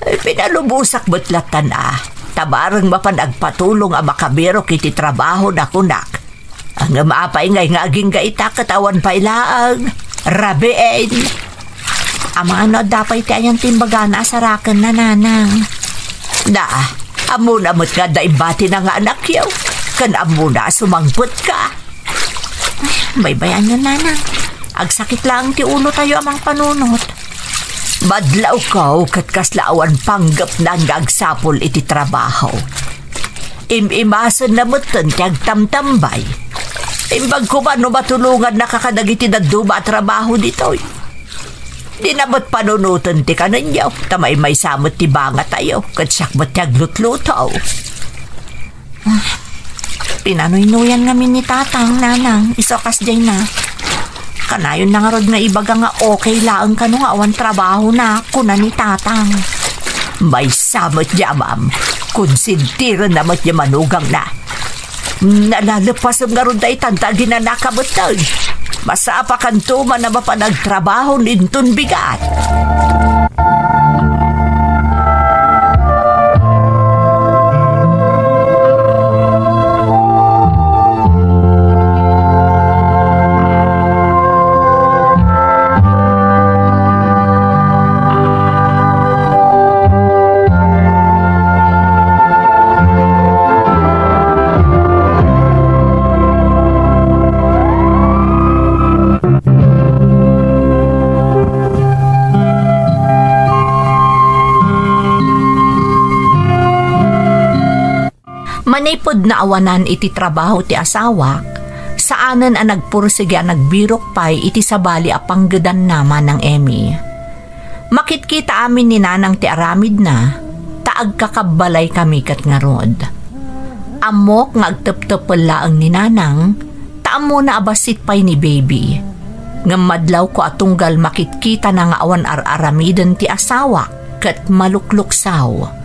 Ay, pinalubosak met lattan a. Ta bareng mapan agpatulong a makabirok iti trabahona kunak. Ngem apay ngay nga agingga ita ket awan pay laeng? Rabiin. Amangan no adda pay ti ayan ti imbagana a sarakenna, Nanang. Da, ammona met nga adda imbatina nga anakyo. Ken ammona a sumangpetka. Ay, baybayanyo, Nanang. Agsakit laeng ti ulotayo a mangpanunot. Madlawko ket kasla awan panggepnan nga agsapul iti trabaho. Im-imasenna metten ti agtamtambay. Imbag koma no matulongannaka kadagiti dadduma a trabaho ditoy. Dina met panunoten ti kanenyo, ta maymaysa met ti bangatayo, ket siak met ti aglutluto. Ah, Pinanuynoyan ngamin ni Tatang, Nanang, isu a kasdiay na. Kanayon na ngarud nga ibaga nga okay laeng kano nga awan trabahona, kuna ni Tatang. Maysa met di amam, konsentirenna met di manugangna. Nalalepasem ngarud daytan ta aginanaka metten. Masapakanto man a mapan agtrabaho inton bigat. Manipud naawanan iti trabaho ti asawak, saanen a nagpursigi a nagbirok pay iti sabali a panggedanna, Manang Emmy. Makitkita amin ni Nanang ti aramidna, ta agkakabbalay kami ket ngarud. Ammok nga agtepteppel laeng ni Nanang, ta ammona a bassit pay ni Baby. Ngem madlawko a tunggal makitkitana nga awan ar-aramiden ti asawak ket malukluksaw.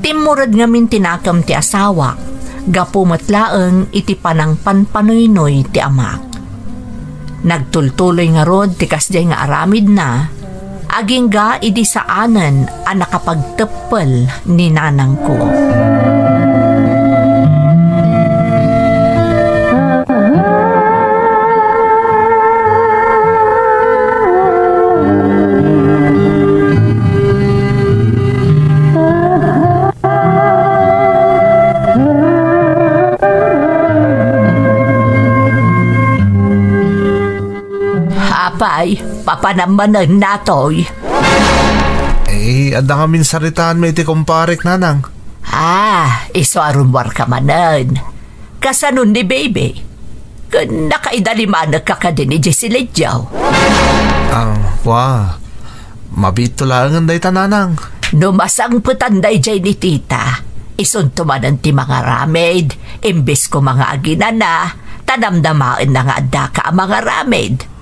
Timmured ngamin ti nakem ti asawak, gapu met laeng iti panangpanpanuynoy ti amak. Nagtultuloy ngarud ti kasdiay nga aramidna, agingga idi saanen a nakapagteppel ni nanangko. Apay, papanam manen natoy? Eh, adda ngamin saritaanmi iti kumparek, Nanang. Ah, isu a rummuarka manen. Kasanon ni Baby? Ken nakaidalimanekka kadin idiay silidyo? Ah, wa. Mabiitto laengen dayta, Nanang. No masangpetan daydiay ni Tita, isunto manen ti mangaramid, imbes koma nga aginana, ta namnamaenna nga addaka a mangaramid.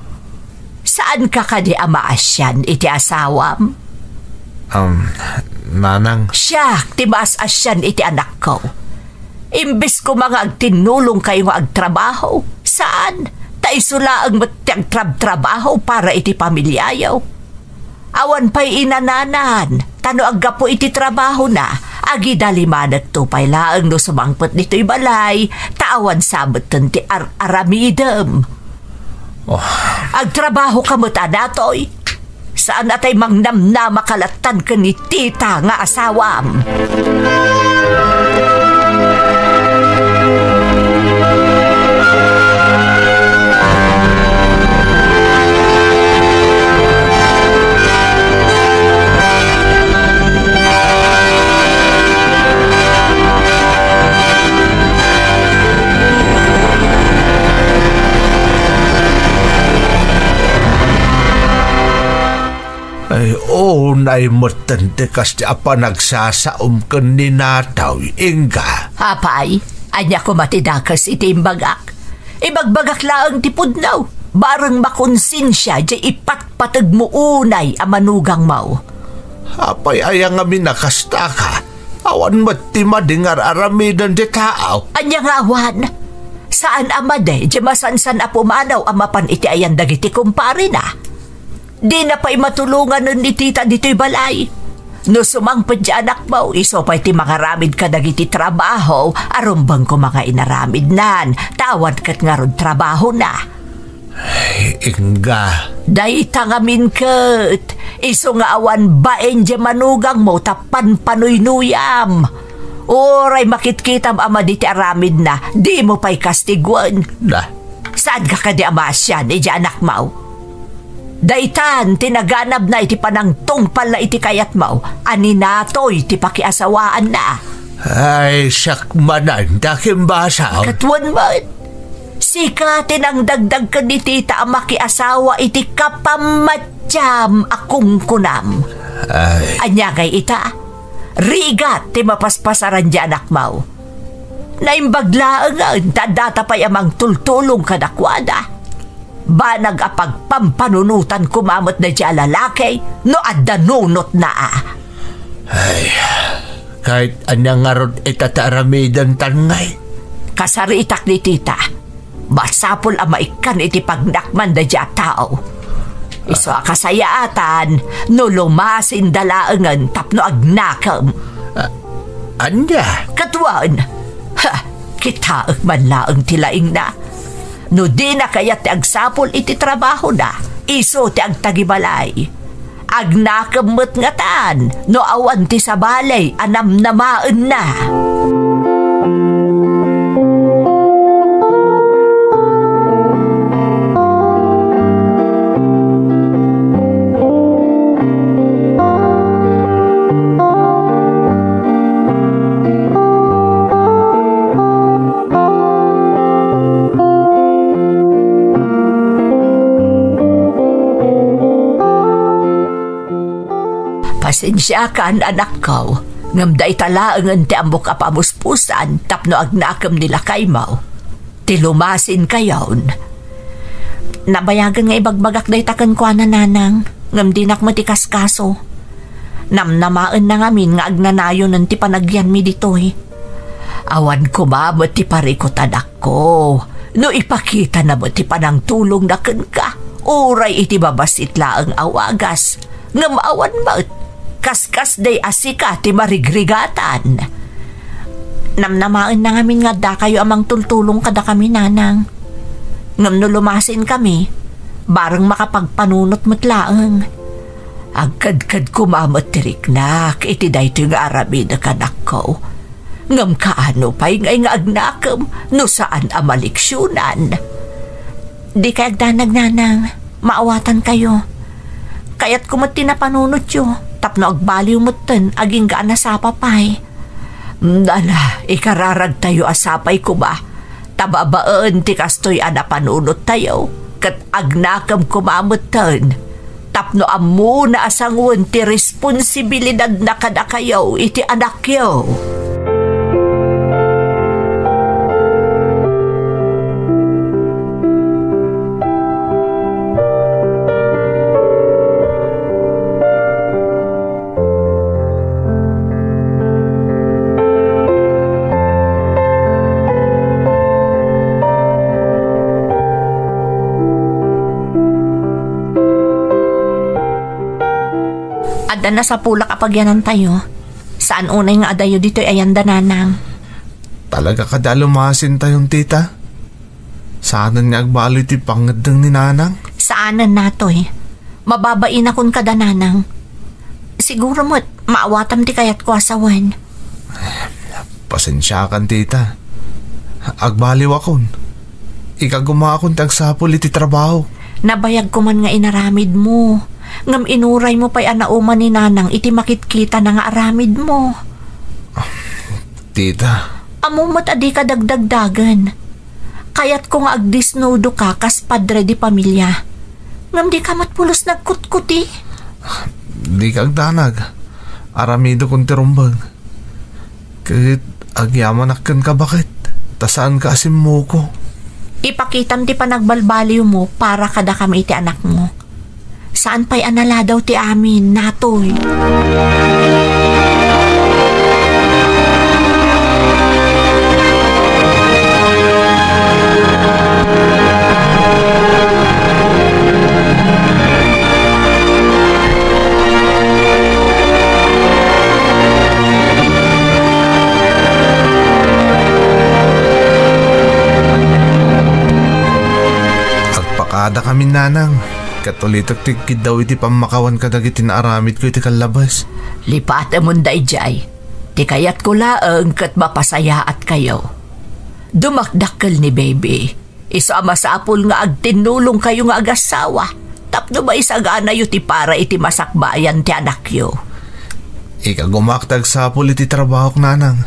Saanka kadi a maasian iti asawam? Um, Nanang. Siak ti maas-asian iti anakko. Imbes koma nga agtinnulongkayo nga agtrabaho, saan? Ta isu laeng met ti agtrabtrabaho para iti pamiliayo. Awan pay inananan, ta no aggapu iti trabahona, agidalimanekto pay laeng no sumangpet ditoy balay, ta awan sa metten ti ar-aramidem. Oh. Agtrabahoka met a natoy. Saan a tay mangnamnamaka lattan ken ni Tita nga asawam. Ay, unay metten ti kasdi a panagsasaom ken ni natoy, ingga. Apay, ania koma ti dakes iti imbagak? Ibagbagak laeng ti pudno, bareng makonsensia diay ipatpategmo unay a manugangmo. Apay aya ngamin a kastaka? Awan met ti madi nga ar-aramiden ti tao. Ania nga awan? Saan a madi diay masansan a pumanaw a mapan iti ayan dagiti kumparena. Dina pay matulonganen ni Tita ditoy balay. No sumangpet ti anakmo, isu pay ti mangaramid kadagiti trabaho a rumbeng koma nga inaramidnan, ta awan ket ngarud trabahona. Ay, ingga. Dayta ngamin ket, isu nga awan bain diay manugangmo ta panpanuynuyam. Uray makitkitam a madi ti aramidna, dimo pay kastiguen. Na. Saanka kadi a maasian idiay anakmo? Daytan ti naganabna iti panangtungpalna iti kayatmo a ni natoy ti pakiasawaanna. Ay, siak manen ti akimbasol. Ket wen met, sika ti nangdagdag ken ni Tita a makiasawa iti kapammatiam a kunkunam. Ay. Ania ngay ita? Rigat ti mapaspasaran diay anakmo. Naimbag laengen ta addata pay a mangtultulong kadakuada. Banag a pagpampanunotan koma met daydiay a lalaki no adda nunotna a. Ay, kahit ania ngarud ita ti aramiden, tan ngay. Kasaritak ni tita. Masapul a maikkan iti pagnakman daydiay a tao. Isu a kasayaatan no lumasinda laengen tapno agnakem. Ah, ania? Kaduaen. Ha, kitaek man laeng ti laingna. No dina kayat ti agsapul iti trabahona, isu ti agtagibalay. Agnakem met ngatan no awan ti sabali a namnamaenna. Pasensiakan, anakko, ngem dayta laengen ti ammok a pamuspusan tapno agnakem ni lakaymo. Ti lumasinkayon. Nabayagen nga ibagbagak dayta kenkuana, nanang, ngem dinak met ikaskaso. Namnamaenna ngamin nga agnanayonen ti panagyanmi ditoy. Awan koma met ti parikut, anakko, no ipakitana met ti panangtulongna kenka, uray iti babassit laeng a wagas, ngem awan met, kaskasdi a sika ti marigrigatan. Namnamaenna ngamin nga addakayo a mangtultulong kadakami, nanang. Ngem no lumasinkami, bareng makapagpanunot met laeng. Agkedked koma met ti riknak iti daytoy nga aramidek, anakko. Ngem kaano pay ngay nga agnakem no saan a maleksionan? Dikay agdanag, nanang. Maawatankayo. Kayatko met ti napanunotyo tapno agbaliw metten agingga a nasapa pay. Ala, ikararagtayo a sapay koma. Ta babaen ti kastoy a napanunottayo, ket agnakem koma metten tapno ammona a sangoen ti responsibilidadna kadakayo iti anakyo. Adda nasapulak a pagyanantayo. Saan unay nga adayo ditoy ayanda, nanang. Talaga kadi a lumasintayon, tita? Saanen nga agbaliw ti pangngeddeng ni nanang? Saanen, natoy. Mababainakon kada, nanang. Siguro met, maawatam ti kayatko a sawen. Pasensiakan, tita. Agbaliwakon. Ikagumaakon ti agsapul iti trabaho. Nabayagko man nga inaramidmo. Ngem inuraymo pay a nauman ni nanang iti makitkitana nga aramidmo. Tita. Ammo met a dika dagdagdagen. Kayatko nga agdesnudoka kas padre de pamilia. Ngem dika met pulos nagkutkuti. Dika agdanag. Aramidekon ti rumbeng. Ket agyamanak kenka, baket, ta saanka a simmuko. Ipakitam ti panagbalbaliwmo para kadakami iti anakmo. Saan pay a naladaw ti amin, natoy. Agpakadakami, nanang, ket ulitek ti kiddaw iti pammakawan kadagiti naaramidko iti kallabes. Lipatemon daydiay. Ti kayatko laeng ket mapasayaatkayo. Dumakdakkel ni baby. Isu a masapul nga agtinnulongkayo nga agassawa tapno maisaganayo ti para iti masakbayan ti anakyo. Ikagumak ti agsapul iti trabahok, nanang.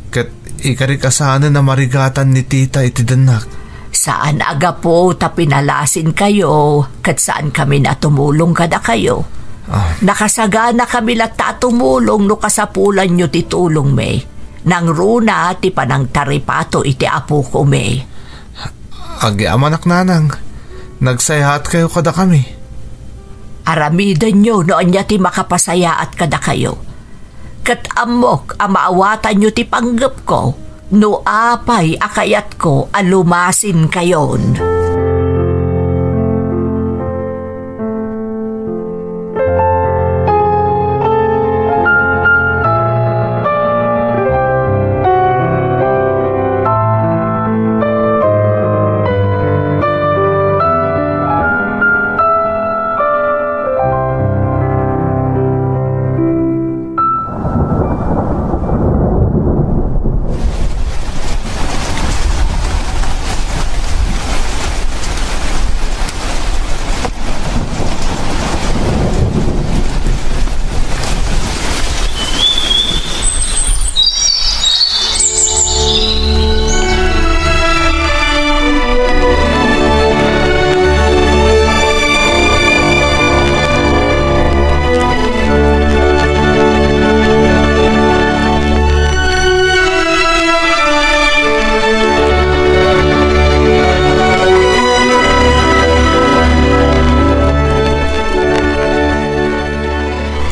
Ket ikarik a saanen a marigatan ni tita iti dennak. Saan a gapu ta pinalasinkayo ket saankami a tumulong kadakayo. Ah. Nakasaganakami latta a tumulong no kasapulanyo ti tulongmi. Nangruna ti panangtaripato iti apokami. Agyamanak, nanang. Nagsayaatkayo kadakami. Aramidenyo no ania ti makapasayaat kadakayo. Ket ammok a maawatanyo ti panggepko no apay a kayatko a lumasinkayon.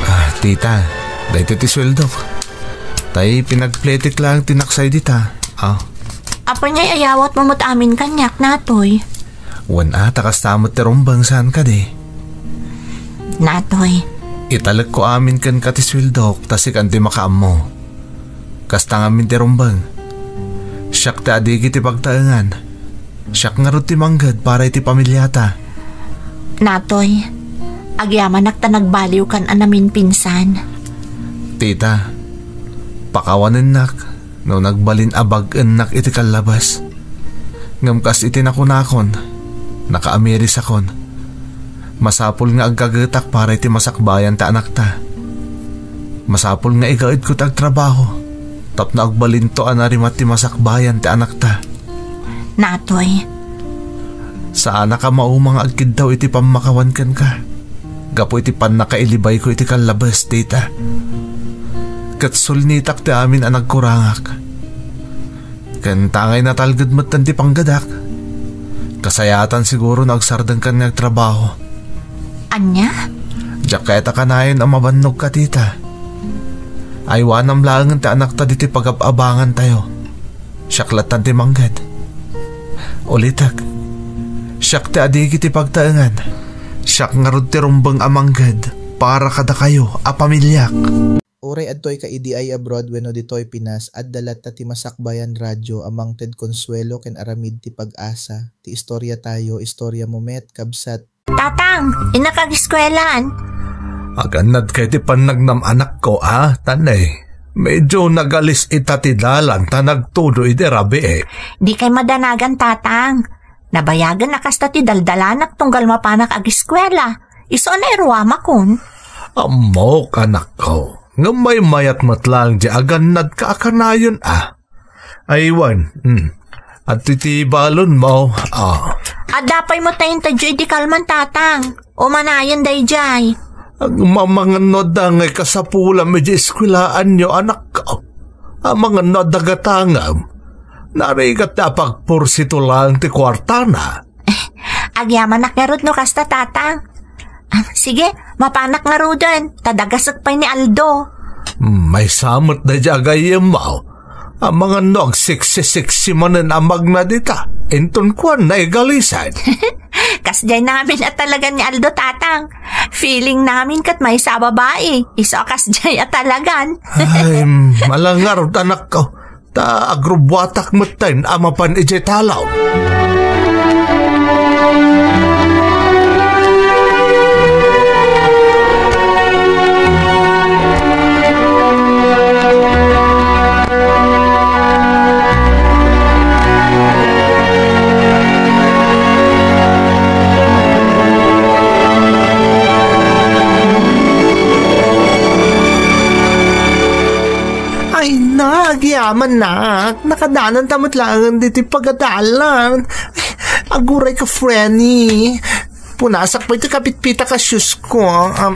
Ah, tita, daytoy ti sueldok. Tay pinagpletik lang ti naksay dita. Ah. Apay ngay ayawatmo met amin kaniak, Natoy? Wen a, ta kasta met ti rumbeng saan kadi. Natoy. Italekko amin kenka ti sueldok ta sikan ti makaammo. Kasta ngamin ti rumbeng. Siak ti adigi ti pagtaengan. Siak ngarud ti mangged para iti pamiliata. Natoy, agyamanak ta nagbaliwkan a naminpinsan. Tita, pakawanennak no nagbalin a bag-ennak iti kallabas. Ngem kas iti nakunakon, nakaamirisakon. Masapul nga agkagetak para iti masakbayan ti anakta. Masapul nga igaedko ti agtrabaho tapno agbalinto a narimat ti masakbayan ti anakta. Natoy. Saanak a mauma nga agkiddaw iti pammakawan kenka gapu iti pannakailibayko iti kallabes, tita. Ket sulnitak ti amin a nagkurangak. Ken tangay natalged metten ti panggedak. Kasayaatan siguro no agsardengkan nga agtrabaho. Ania? Diak kayat a kanayon a mabannogka, tita. Aywanam laengen ti anakta ditoy pagab-abangantayo. Siak lattan ti mangged. Ulitek, siak ti adigi ti pagtaengan. Siak ngarud ti rumbeng a mangged para kadakayo a pamiliak. Uray adtoyka idiay abroad wenno ditoy Pinas, adda latta ti Masakbayan Radio a mangted konsuelo ken aramid ti pag-asa. Ti istoriatayo, istoriamo met, kabsat. Tatang, innak agiskuelaan. Agannadkay ti pannagnam, anakko, a? Tanay, medyo nagalis ita ti dalan ta nagtudo iti rabii. Dikay madanagan, Tatang. Nabayagen a kasta ti daldalanak tunggal mapanak agiskuela. Isu a nairuamakon. Ammok, anakko. Ngem maymayat met laeng diay agannadka a kanayon, a? Ay, wen, hmm. Adtoy ti balonmo, a. Adda pay met ta intayo idi kalman, Tatang. Umanayon daydiay. Agmamangano adda ngay kasapulam idi eskuelaanyo, anakko. Amangan no adda gatangem. Narigat ta pagpursito laeng ti kuartana. Agyamanak ngarud no kasta, Tatang. Ah, sige, mapanak ngaruden, ta dagasek pay ni Aldo. Hmm, maysa met daydiay agayyemmo. Amangan no agsiksi-siksi manen a magna dita. Inton kuan, naigalisan. Kasdiay namin a talagan ni Aldo, Tatang. Feeling namin ket maysa a babai. Isu a kasdiay a talagan. Ay, malangar, anakko. Ta agrubbuatak metten a mapan idiay talaw. Ay, nagyamannak. Nakadananta met laeng ditoy pagadalan. Ay, agurayka, Frenny. Punasak pay ti kapitpitak a shoes ko. Um,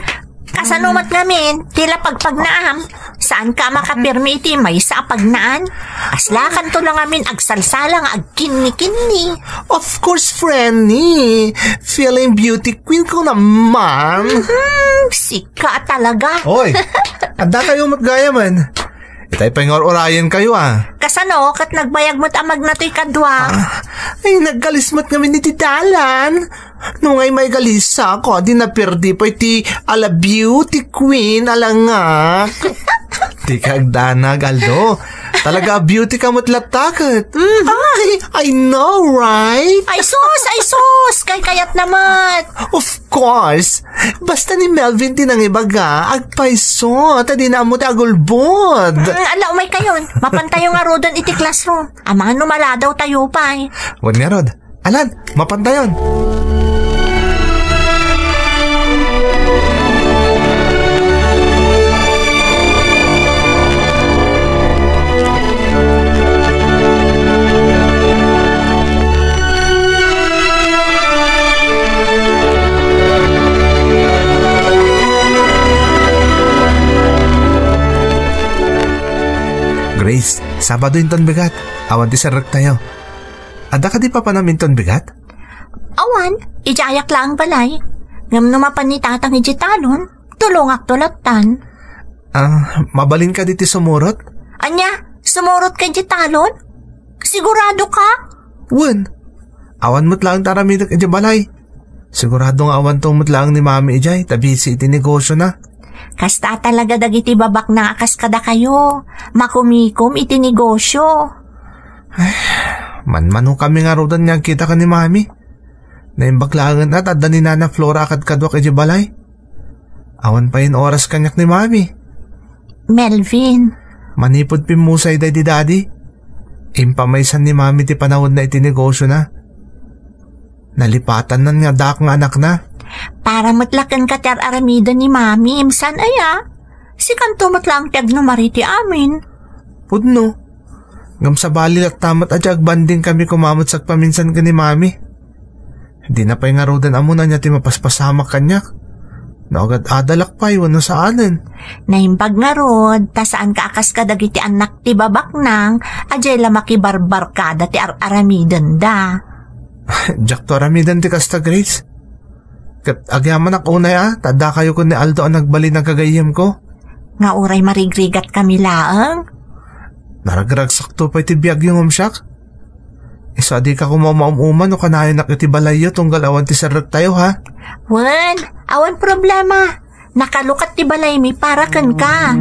Kasano met ngamin, ti lapagpagnaam? Saanka a makapirmi iti maysa a pagnaan? Aslakanto la ngamin agsalsala nga agkinni-kinni. Of course, Frenny. Feeling beauty queen ko naman. Mhm, sika talaga. Oy, adda kayo met gayamen. Itay pay nga ur-urayen kayo, ah. Kasano, ket nagbayag met a magnatoy kadua? Ah, ay, naggalis met ngamin iti dalan. No ngay maigalisa ko, di napirdi pay ti ala beauty queen, ala nga. Di ka agdanag, Aldo. Talaga, beauty ka met latta ket. Mhm. Ay, I know, right? Ay sus, ay sus, kaykayatna met. Of course. Basta ni Melvin ti nangibaga, agpayso, ta di na ammo ti agulbod. Mm, ala, umay kayon. Mapantayo ngaruden iti classroom. Amangan no maladaw tayo pay. Wen ngarud. Alan, mapantayon. Grace, Sabado inton bigat. Awan ti serrektayo. Adda kadi papanam inton bigat? Awan, idiayak laeng balay. Ngem no mapan ni Tatang idiay talon, tulongakto lattan. Ah, mabalin kadi ti sumurot? Ania, sumurot ka idiay talon? Sigurado ka? Wen. Awan met laeng ti aramidek idiay balay. Sigurado nga awan tumot laeng ni Mami idiay, ta busy iti negosyo na. Kasta talaga dagiti babaknang a kas kadakayo. Makumikom iti negosyo. Ay, manmano kami ngaruden nga agkita ken ni Mami. Naimbag laengen a ta adda ni Nana Flora a kadkaduak idiay balay. Awan pay oras kaniak ni Mami. Melvin. Manipud pimmusay daydi Daddy, impamaysan ni Mami ti panawenna iti negosyo na. Nalipatannan nga addaak nga anakna. Para met la kenka ti ar-aramiden ni Mami, saan aya? Sikanto met laeng ti agnumar iti amin. Pudno. Ngem sabali latta met a di agbanding kami koma met sagpaminsan ken ni Mami. Di na pay ngaruden ammo no ania ti mapaspasamak kaniak. No agad-adalak pay wenno saanen. Naimbag ngarud, ta saanka a kas kadagiti annak ti babaknang a diay la makibarbarkada ti ar-aramidenda. Diakto aramiden ti kasta, Grace. Ket agyamanak unay a, ta adda kayo ken ni Aldo a nagbalin a gagayyemko. Nga uray marigrigat kami laeng? Naragragsakto pay ti biagyo ngem siak. Isu a dika koma umaum-uma no kanayonak iti balayyo tunggal awan ti serrektayo, ha? Wen, awan problema. Nakalukat ti balaymi para kenka.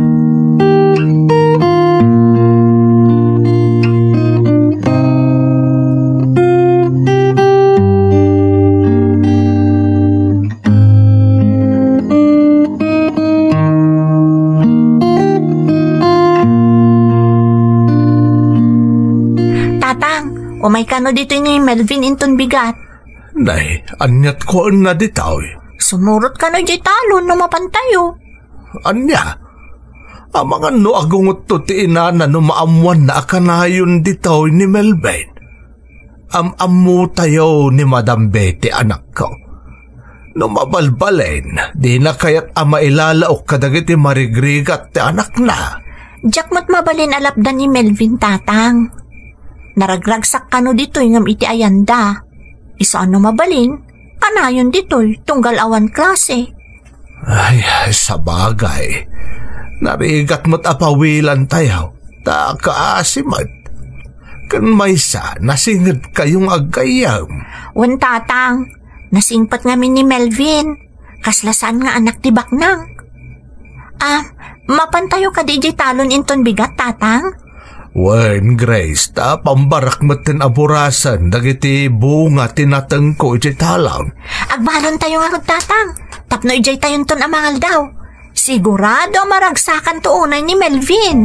Tatang, umay kano ditoy ni Melvin inton bigat. Nay, aniat kuenna ditoy? Sumurot kano diay talon no mapantayo. Ania? Amangan no agungotto ti inana no maammoanna a kanayon ditoy ni Melvin. Am-ammotayo ni Madam Betty, anakko. No mabalbalin, dina kayat a mailalaok kadagiti marigrigat ti anakna. Diak met mabalin a lapdan ni Melvin, Tatang. Naragragsak kano ditoy ngem iti ayanda. Isu a no mabalin, kanayon ditoy tunggal awan klase. Ay, sabagay. Narigat met a pawilantayo, ta kaasi met. Ken maysa, nasinged kayo nga aggayyem. Wen, Tatang, nasingpet ngamin ni Melvin. Kasla saan nga anak ti baknang. Ah, mapantayo kadi idiay talon inton bigat, Tatang? Wen, Grace, ta pambarak metten a burasen dagiti bunga ti natengko idiay talon. Agbalontayo ngarud, Tatang, tapno idiay tayonton a mangaldaw. Sigurado a maragsakanto unay ni Melvin.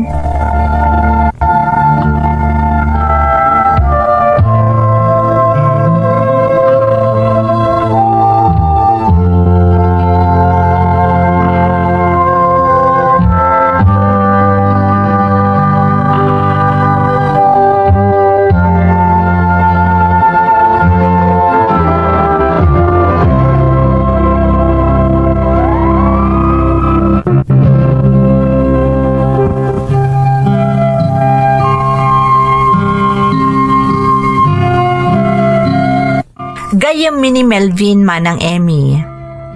Gayyemmi ni Melvin, Manang Emmy.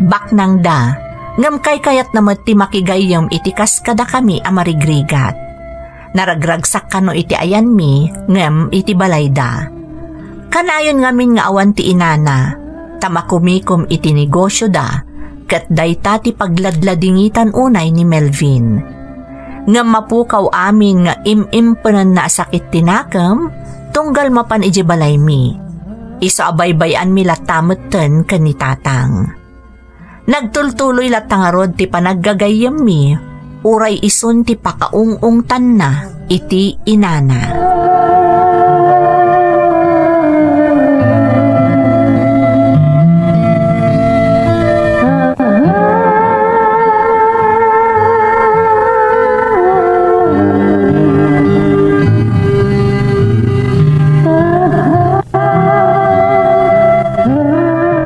Baknangda, ngem kaykayatna met ti makigayyem iti kas kadakami a marigrigat. Naragragsak kano iti ayanmi, ngem iti balayda. Kanayon ngamin nga awan ti inana, ta makumikom iti negosioda, ket dayta ti pagladladingitan unay ni Melvin. Ngem mapukaw amin nga im-impenenna a sakit ti nakem, tunggal mapan idiay balaymi. Isu a baybay-anmi latta metten ken ni Tatang. Nagtultuloy latta ngarud ti panaggagayyemmi, uray isun ti pakaung-ungtanna iti inana.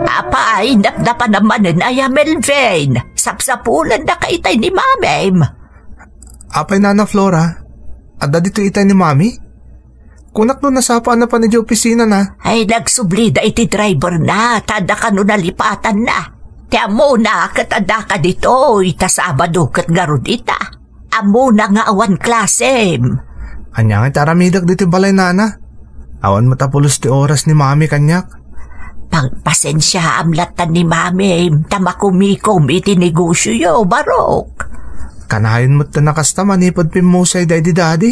Apay, napnapanam manen aya, Melvin? Sapsapulendaka itay ni Mamim. Apay, Nana Flora, adda ditoy itay ni Mami? Kunak no nasapa a napan idiay opisinana. Ay, nagsublida iti driverna, ta adda kano nalipatanna. Ti ammona, ket addaka ditoy, ta Sabado ket ngarud ita. Ammona nga awan klasem. Ania nga iti aramidek ditoy balay, Nana? Awan met a pulos ti oras ni Mami kaniak. Pagpasensiaam latta ni Mami, ta makumikom iti negosioyo, Barok. Kanayon met ta nakasta manipud pimmusay daydi Daddy.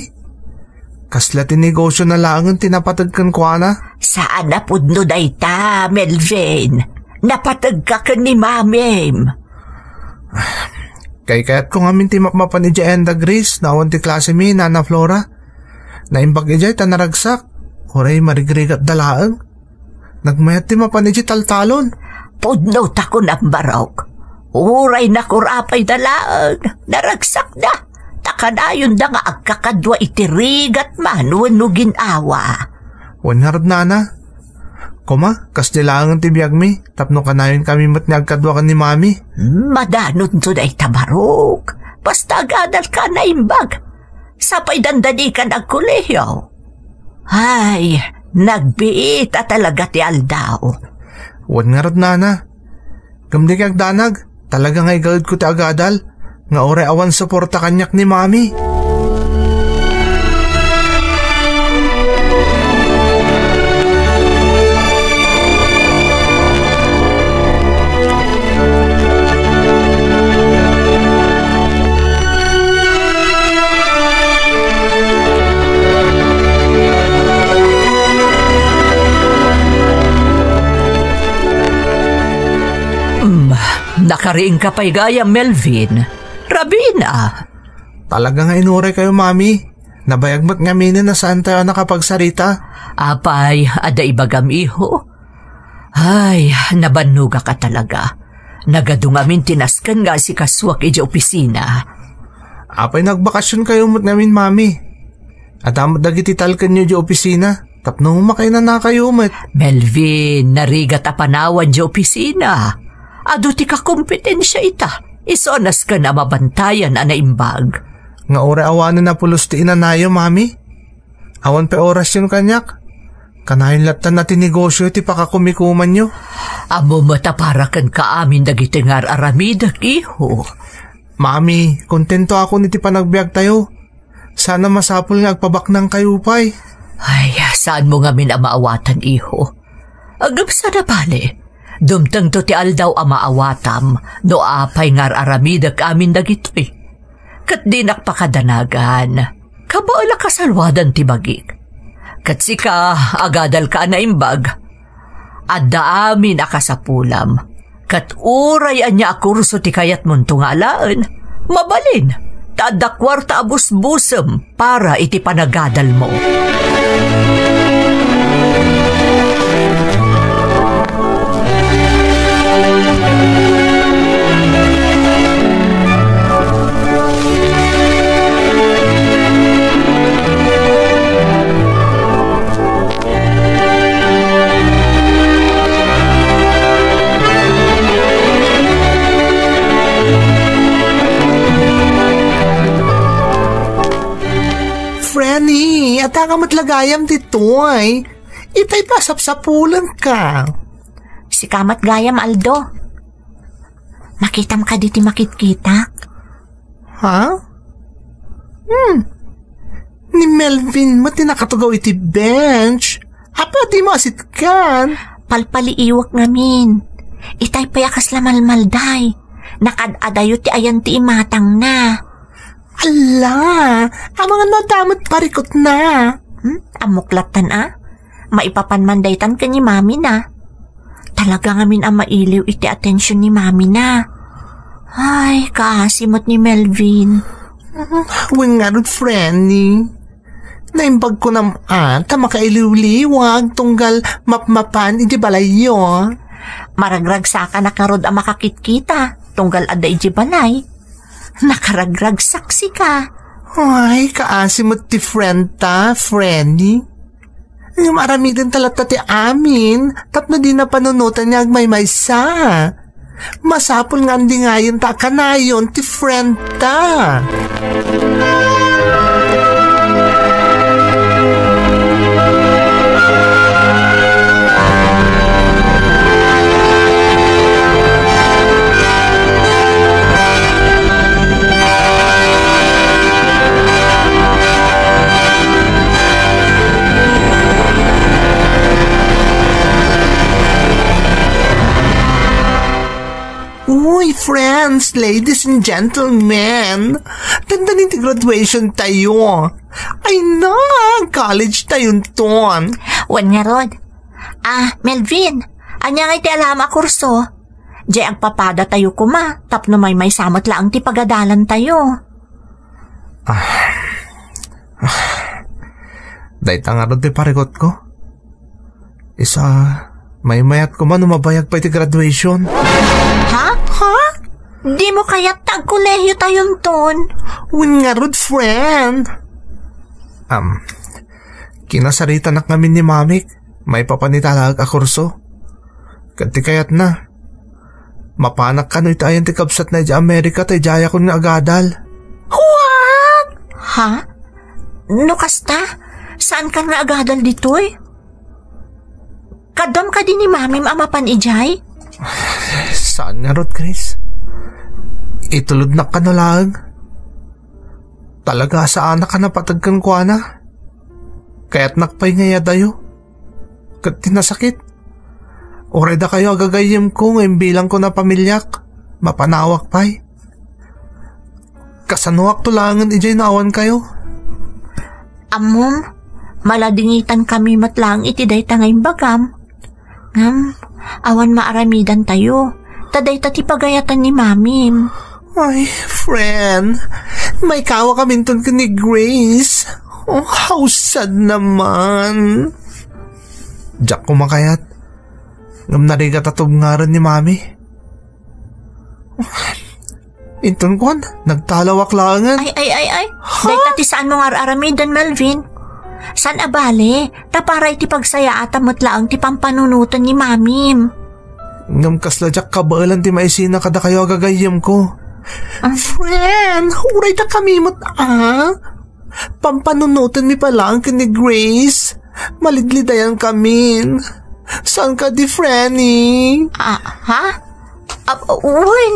Kasla ti negosiona laengen ti napateg kenkuana? Saan a pudno dayta, Melvin. Napategka ken ni Mamim. Kaykayatko ngamin ti mapmapan idiay Enda Grace no awan ti klasemi, Nana Flora. Naimbag idiay ta naragsak. Uray marigrigatda laeng. Nagmayat ti mapan idiay taltalon. Pudno ta kunam, Barok. Uray nakurapayda laeng, naragsakda. Ta kanayonda nga agkakadua iti rigat man wenno gin-awa. Wen ngarud, Nana. Koma, kasdi laengen ti biagmi, tapno kanayonkami met nga agkadua ken ni Mami. Madanonto dayta, Barok. Basta agadalka a naimbag. Sapay dandani kan agkolehiyo. Ay, nagbiit a talaga ti aldaw. Wen ngarud, Nana. Ngem dika agdanag, talaga nga igaedko ti agadal, nga uray awan suporta kaniak ni Mami. Hmm, nakariingka pay gayam, Melvin. Rabina. Talaga nga inuraykayo, Mami. Nabayag met ngaminen a saantayo a nakapagsarita. Apay, adda ibagam, iho? Ay, nabannogak a talaga. Nagadu ngamin ti nasken nga asikasuak idiay opisina. Apay, nagbakasionkayo met ngamin, Mami. Adda met dagiti talkenyo idiay opisina. Tapno makainanakayo met. Melvin, narigat a panawan idiay opisina. Adu ti kakompetensia ita. Isu a nasken a mabantayan a naimbag. Nga uray awanen a pulos ti inanayo, Mami? Awan pay orasyon kaniak. Kanayon lattan a ti negosyo ti pakakumikumanyo. Ammo met a para kenka amin dagiti nga ar-aramidek, iho. Mami, kontentoakon iti panagbiagtayo. Saan a masapul nga agpabaknangkayo pay. Ay, saanmo ngamin a maawatan, iho. Ngem saan a bale, dumtengto ti aldaw a maawatam no apay nga ar-aramidek amin dagitoy. Ket dinak pakadanagan. Kabael a kasaluadan ti bagik. Ket sika, agadalka a naimbag. Adda amin a kasapulam. Ket uray ania a kurso ti kayatmonto nga alaen, mabalin, ta adda kuarta a busbusem para iti panagadalmo. Frenny, adda nga met la gayam ditoy. Itay ta sapsapulenka. Sika met gayam, Aldo. Makitam kadi ti makitkitak? Ha? Hmm. Ni Melvin met ti nakatugaw iti bench. Apay a dimo asitkan? Palpaliiwek ngamin. Itay pay a kasla malmalday. Nakaad-adayo ti ayan ti imatangna. Ala, amangan no adda met parikutna. Hmm? Ammok lattan a? Maipapan man daytan ken ni mamina. Talaga ngamin a mailiw iti atension ni mamina. Ay, kaasi met ni Melvin. Wen ngarud, Frenny. Naimbag ko nam a ta makailiwliwag tunggal mapmapan iti balayyo. Maragragsaka na karud a makakitkita tunggal adda iti balay. Nakaragragsak sika. Ay, kaasi met ti friend ta, Frenny. Ngem aramiden ta latta ti amin tapno dina panunotan nga agmaymaysa. Masapul nga andingayen ta a kanayon ti friend ta. Uy, friends, ladies and gentlemen, dandanin ti graduation tayo. Ay na, college tayon ton. Wen ngarud. Ah, Melvin, ania nga iti alam a kurso? Diay agpapada tayo koma, tapno maymaysa met laeng ti pagadalan tayo. Ah. Ah. Dayta ngarud ti parikutko. Isu a, maymayat koma no mabayag pay ti graduation. Ha? Ha? Dimo kayat ta agkolehiyo tayon ton? Wen ngarud, friend. Um, kinasaritanak ngamin ni mamik, maipapan ita laeng a kurso. Ket ti kayatna, mapanak kano ita ayan ti kabsatna idiay Amerika ta idiayakon nga agadal. What? Ha? No kasta, saankan nga agadal ditoy? Kaduam kadi ni mamim a mapan idiay? Saan ngarud, Chris? Itulodnak kano laeng. Talaga, saanak a napateg kenkuana. Kayatnak pay nga iyadayo. Ket ti nasakit, uray dakayo a gagayyemko nga imbilangko a pamiliak, mapanawak pay. Kasanoakto laengen idiay no awan kayo? Ammom, maladingitankami met laeng iti dayta nga imbagam. Ngem, awan maaramidantayo, ta dayta ti pagayatan ni mamim. Ay, friend, maikawakaminton ken ni Grace. Oh, how sad naman. Diak koma kayat. Ngem narigat a tubngaren ni Mami. Inton kuan, nagtalawak laengen. Ay, ay, ay, ay. Ha? Dayta ti saanmo nga ar-aramiden, Melvin. Saan a bale, ta para iti pagsayaatam met laeng ti pampanunoten ni Mamim. Ngem kasla diak kabaelan ti maisina kadakayo a gagayyemko. Ah. Friend, uray dakami met, ah. Pampanunotenmi pay laeng ken ni Grace. Malidlidayankamin. Saan kadi, Frenny? Ah, ha? Ah, wen.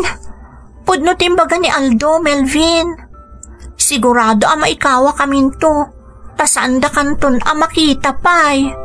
Pudno ti imbaga ni Aldo, Melvin. Sigurado a maikawakaminto. Ta saandakanton a makita pay.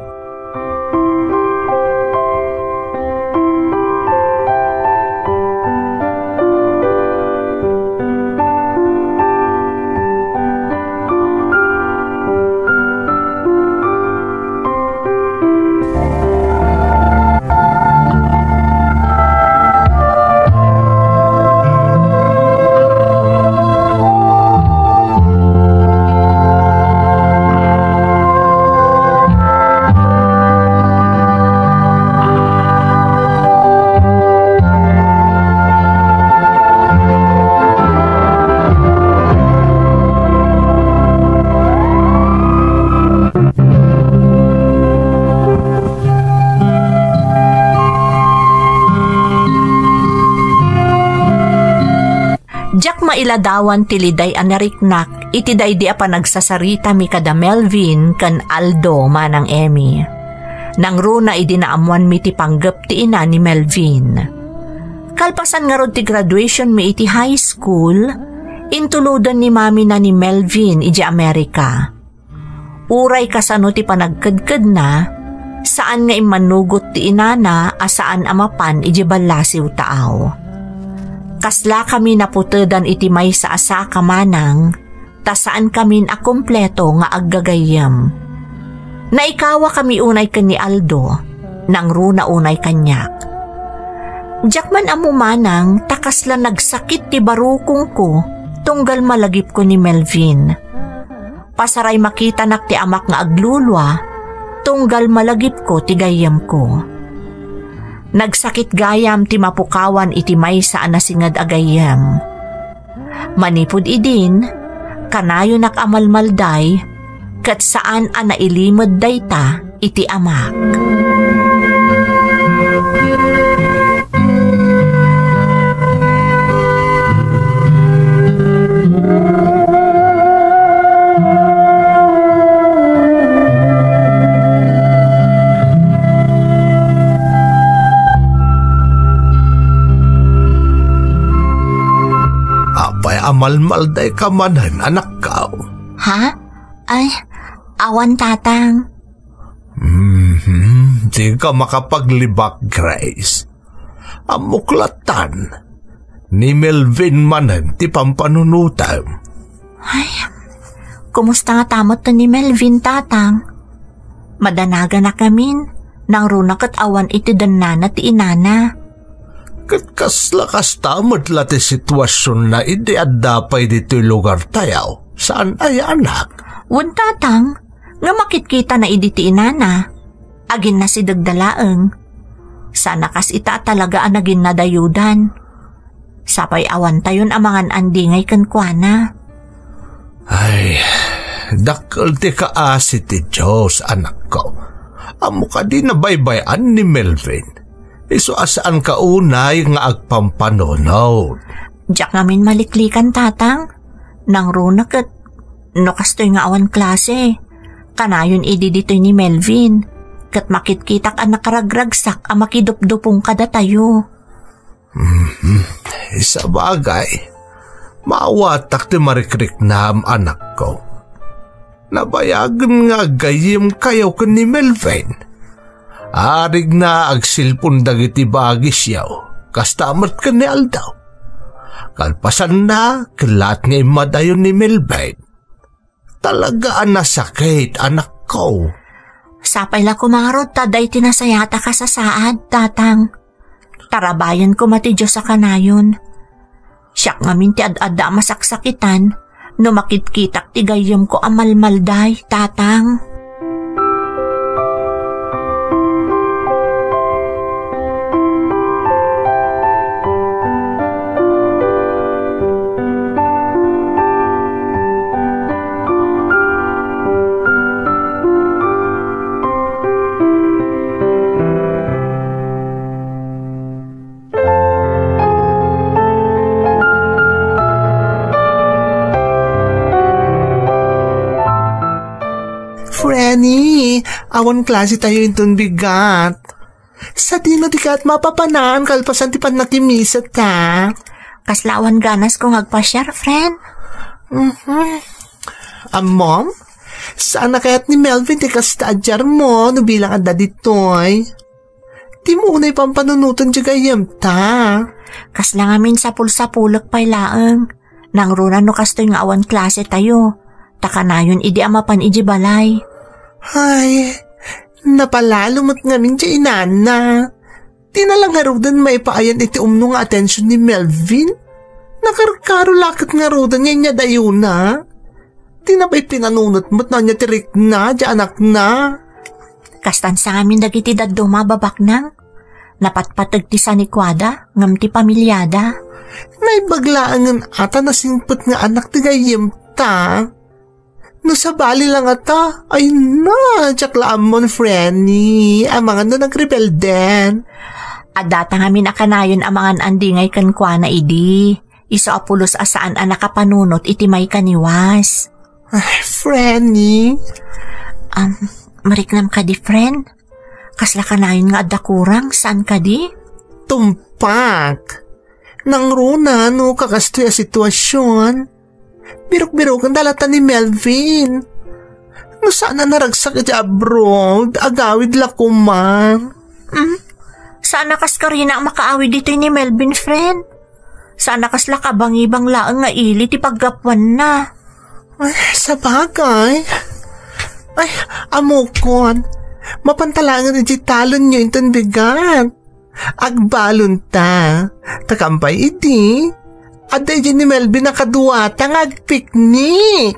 Diak mailadawan ti liday a nariknak iti daydi a panagsasaritami kada Melvin ken Aldo manang Emmy. Nangruna idi naammoanmi ti panggep ti ina ni Melvin. Kalpasan ngarud ti graduationmi iti high school, intuloden ni mamina ni Melvin idiay Amerika. Uray kasano ti panagkedkedna, saan nga immanugot ti inana a saan a mapan idiay ballasiw taaw. Kaslakami naputedan iti maysa a saka manang, ta saankamin a kompleto nga aggagayyem. Naikawakami unay ken ni Aldo, nangruna unay kaniak. Diak man ammo manang ta kasla nagsakit ti barukongko tunggal malagipko ni Melvin. Pasaray makitanak ti amak nga aglulua tunggal malagipko ti gayyemko. Nagsakit gayam ti mapukawan iti maysa a nasinged a gayyem. Manipud idin, kanayonak a malmalday, ket saan a nailimed dayta iti amak. Apay a malmaldayka manen, anakko? Ha? Ay, awan, Tatang. Mhm, dika makapaglibak, Grace. Ammok lattan, ni Melvin manen ti pampanunotem. Ay, kumusta ngata met ni Melvin, Tatang? Madanaganak ngamin, nangruna ket awan iti dennana ti inana. Ket kasla kasta met la ti situasionna idi adda pay ditoy lugartayo, saan aya, anak? Wen, Tatang, nga makitkitana idi ti inana. Aginnasidegda laeng. Saan a kas ita a talaga a naginnadayudan. Sapay awantayon a mangan-andingay kenkuana. Ay, dakkel ti kaasi ti Dios, anakko. Ammo kadi nabaybay-an ni Melvin. Isu a saanka unay nga agpampanunot. Diak ngamin maliklikan, Tatang. Nangruna ket no kastoy nga awan klase, kanayon idi ditoy ni Melvin, ket makitkitak a nakaragragsak a makidupdupong kadatayo. Mhm. Sabagay, maawatak ti marikriknam, anakko. Nabayagen nga aggayyemkayo ken ni Melvin. Arigna agsilpon dagiti bagisyo, kasta met ken ni Aldo. Kalpasanna, kellat nga immadayo ni Melvin. Talaga a nasakit, anakko. Sapay la koma ngarud ta adda iti nasayaat a kasasaad, Tatang. Tarabayan koma ti Dios a kanayon. Siak ngamin ti ad-adda a masaksakitan no makitkitak ti gayyemko a malmalday, Tatang. Frenny, awan klase tayo inton bigat. Sadino di kat mapapanan kalpasan ti pannakimmisata? Kasla awan ganas ko nga agpasiar, friend. Mhm. Ammom? Saan a kayat ni Melvin ti kasta a diarmo no bilang adda ditoy? Ti mo unay pampanunoten ti gayyemta. Kasla ngamin sapul-sapulek pay laeng. Nangruna no kastoy nga awan klase tayo. Ta kanayon idi a mapan iti balay. Ay, napalalo met ngamin ti inana. Di na la ngaruden maipaayan iti umno nga atension ni Melvin. Nakarkaro la ket ngaruden nga inyadayona. Di na pay pinanunot met no ania ti rikna, ti anakna. Kastan sa ngamin dagiti dadduma a babaknang. Napatpateg ti sanikuada, ngem ti pamiliada. Naimbag laengen a ta nasingpet nga anak ti gayyemta. No sabali la ngata, ay na, diak la ammon, Frenny. Amangan no nagrebelden. Adda ta ngamin a kanayon a mangan-andingay kenkuana idi. Isu a pulos a saan a nakapanunot iti maikaniwas. Ay, Frenny. Um, mariknam kadi, friend? Kasla kanayon nga adda kurang, saan kadi? Tumpak. Nangruna no kakastoy a sitwasyon. Birok-birokenta latta ni Melvin. No saan a naragsak iti abroad, agawid la koma. Hmm? Saan a kas karina a makaawid ditoy ni Melvin, friend? Saan a kasla kabangibang laeng nga ili ti paggapuanna? Ay, sabagay. Ay, ammokon. Mapanta laengen iti talonyo inton bigat. Agbalonta. Ta kampay idi, adda idi ni Melvin a kaduata nga agpiknik.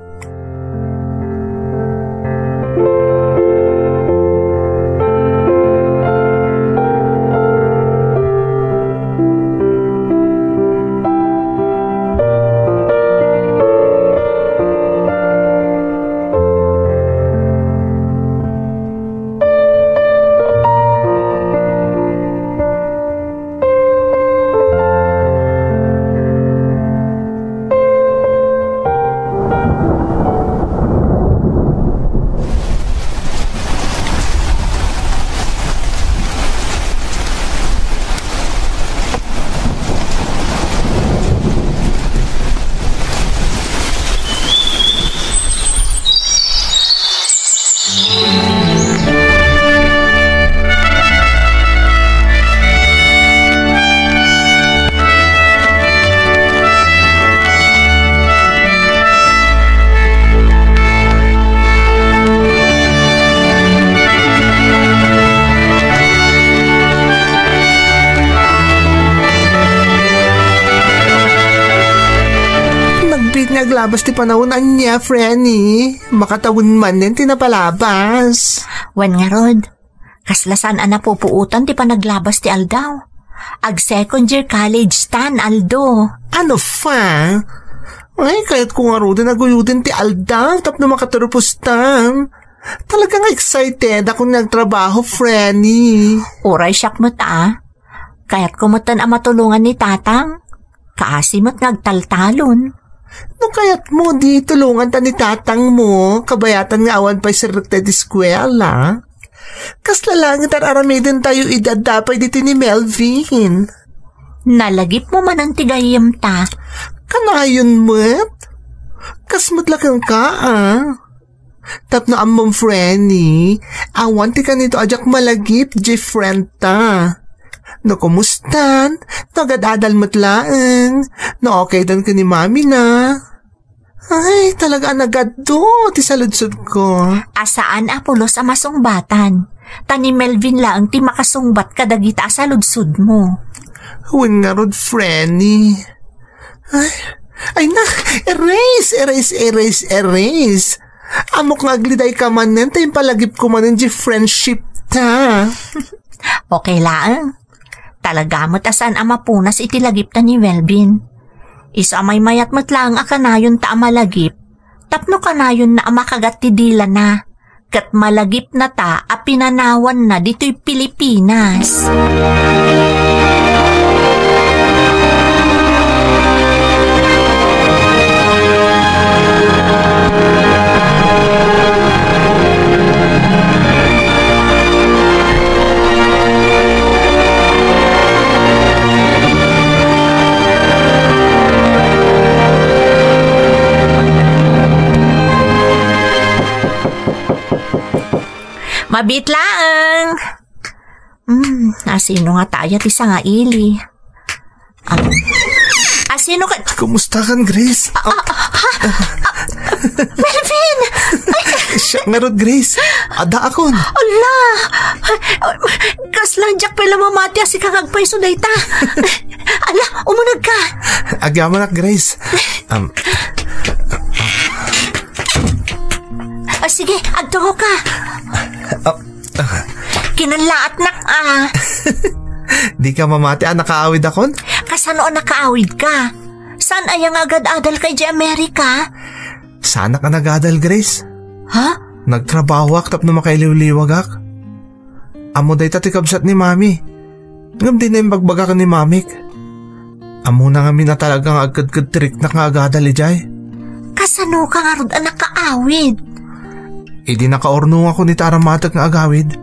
Nagbiit nga aglabas ti panawen ania, Frenny. Makatawen manen ti napalabas. Wen ngarud, kasla saan a napupuotan ti panaglabas ti aldaw. Ag second year college tan, Aldo. Ano fa? Ay, kayatko ngaruden a guyuden ti aldaw tapno makaturpos tan. Talaga nga excited ako nga agtrabaho, Frenny. Uray siak met a. Kayatko metten a matulongan ni Tatang. Kaasi met nga agtaltalon. No kayatmo, di tulonganta ni Tatangmo, kabayatan nga awan pay sirrekta iti eskuela. Kasla laeng ti ar-aramidentayo idi adda pay ditoy ni Melvin. Nalagipmo manen ti gayyemta. Kanayon met? Kas met la kenka, a. Tapno ammom, Frenny, awan ti kanito a diak malagip, different ta. No kumustan, no agad-adal met laeng, no okay dan ken ni mami na. Ay, talaga a nagaddo ti saludsodko. A saan a pulos a masungbatan. Ta ni Melvin laeng ti makasungbat kadagita a saludsodmo. Wen ngarud, Frenny. Ay, ay na, erase, erase, erase, erase. Ammok nga aglidayka manen, ta impalagipko manen di friendship ta. Okay laeng. Talaga met a saan a mapunas iti lagipta ni Melvin. Isu a maymayat met laeng a kanayonta a malagip, tapno kanayonna a makagat ti dilana, ket malagipnata a pinanawanna ditoy Pilipinas. Mabiit laeng. Hmm, asino ngata aya ti sangaili? Ah, asino ka? Kumusta kan, Grace? Ah, ah, ha? Ah, Melvin! Ay! Siak ngarud, Grace. Adda akon. Ala! Kasla diak pay la mamati a sika nga agpayso dayta. Ala, umuneg ka. Agyamanak, Grace. Um, Ah, sige, agtungo ka. Ah, ah. Kinalaatnak, ah. Di ka mamati a nakaawid akon? Kasano a nakaawid ka? Saan aya nga agad-adal ka idiay Amerika? Saanak a nagadal, Grace. Ha? Nagtrabahoak tapno makailiwliwagak. Ammo dayta ti kabsat ni Mami. Ngem dina imbagbagak ni Mamik. Ammona ngamin a talaga nga agkedked ti riknak nga agadal idiay. Kasano ka ngarud a nakaawid? Idi nakaurnongakon iti aramatek nga agawid,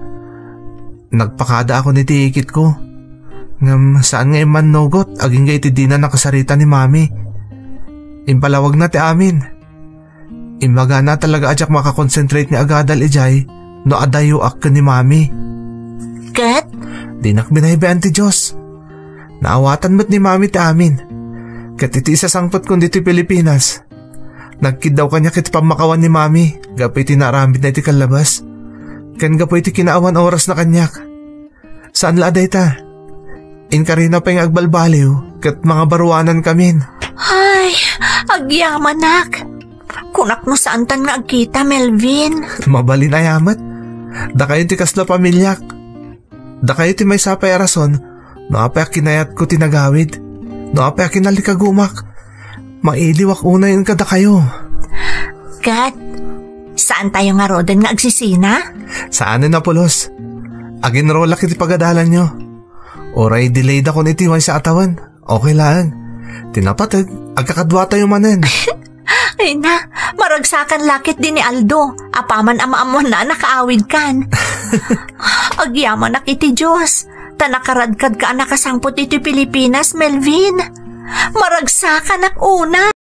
Nagpakadaakon iti ikitko. Ngem saan nga immannugot agingga iti dina nakasarita ni Mami. Impalawagna ti amin. Immagana talaga a diak makakonsentrate nga agadal idiay no adayoak ken ni Mami. Ket? Dinak binaybay-an ti Dios. Naawatan met ni Mami ti amin. Ket iti isasangpetkon ditoy Pilipinas, nagkiddaw kaniak iti pammakawan ni Mami gapu iti naaramidna iti kallabas, ken gapu iti kinaawan orasna kaniak. Saan la a dayta. Inkarina pay nga agbalbaliw ket mangabaruanankamin. Ay, agyamanak. Kunak no saantan nga agkita, Melvin. Mabalin aya met. Dakayo ti kasla pamiliak. Dakayo ti maysa pay a rason no apay a kinayatko ti nagawid. No apay a kinalikagumak. Mailiwak unayen kadakayo. Ket, saan tayo ngaruden nga agsisina? Saanen a pulos. Aginrolak iti pagadalanyo. Uray delayedakon iti maysa a tawen. Okay laeng. Ti napateg, agkakadua tayo manen. Ay na, maragsakan la ket dini Aldo. Apaman a maammoanna a nakaawidkan. Agyamanak iti Dios. Ta nakaradkadka a nakasangput iti Pilipinas, Melvin. Maragsakanak una.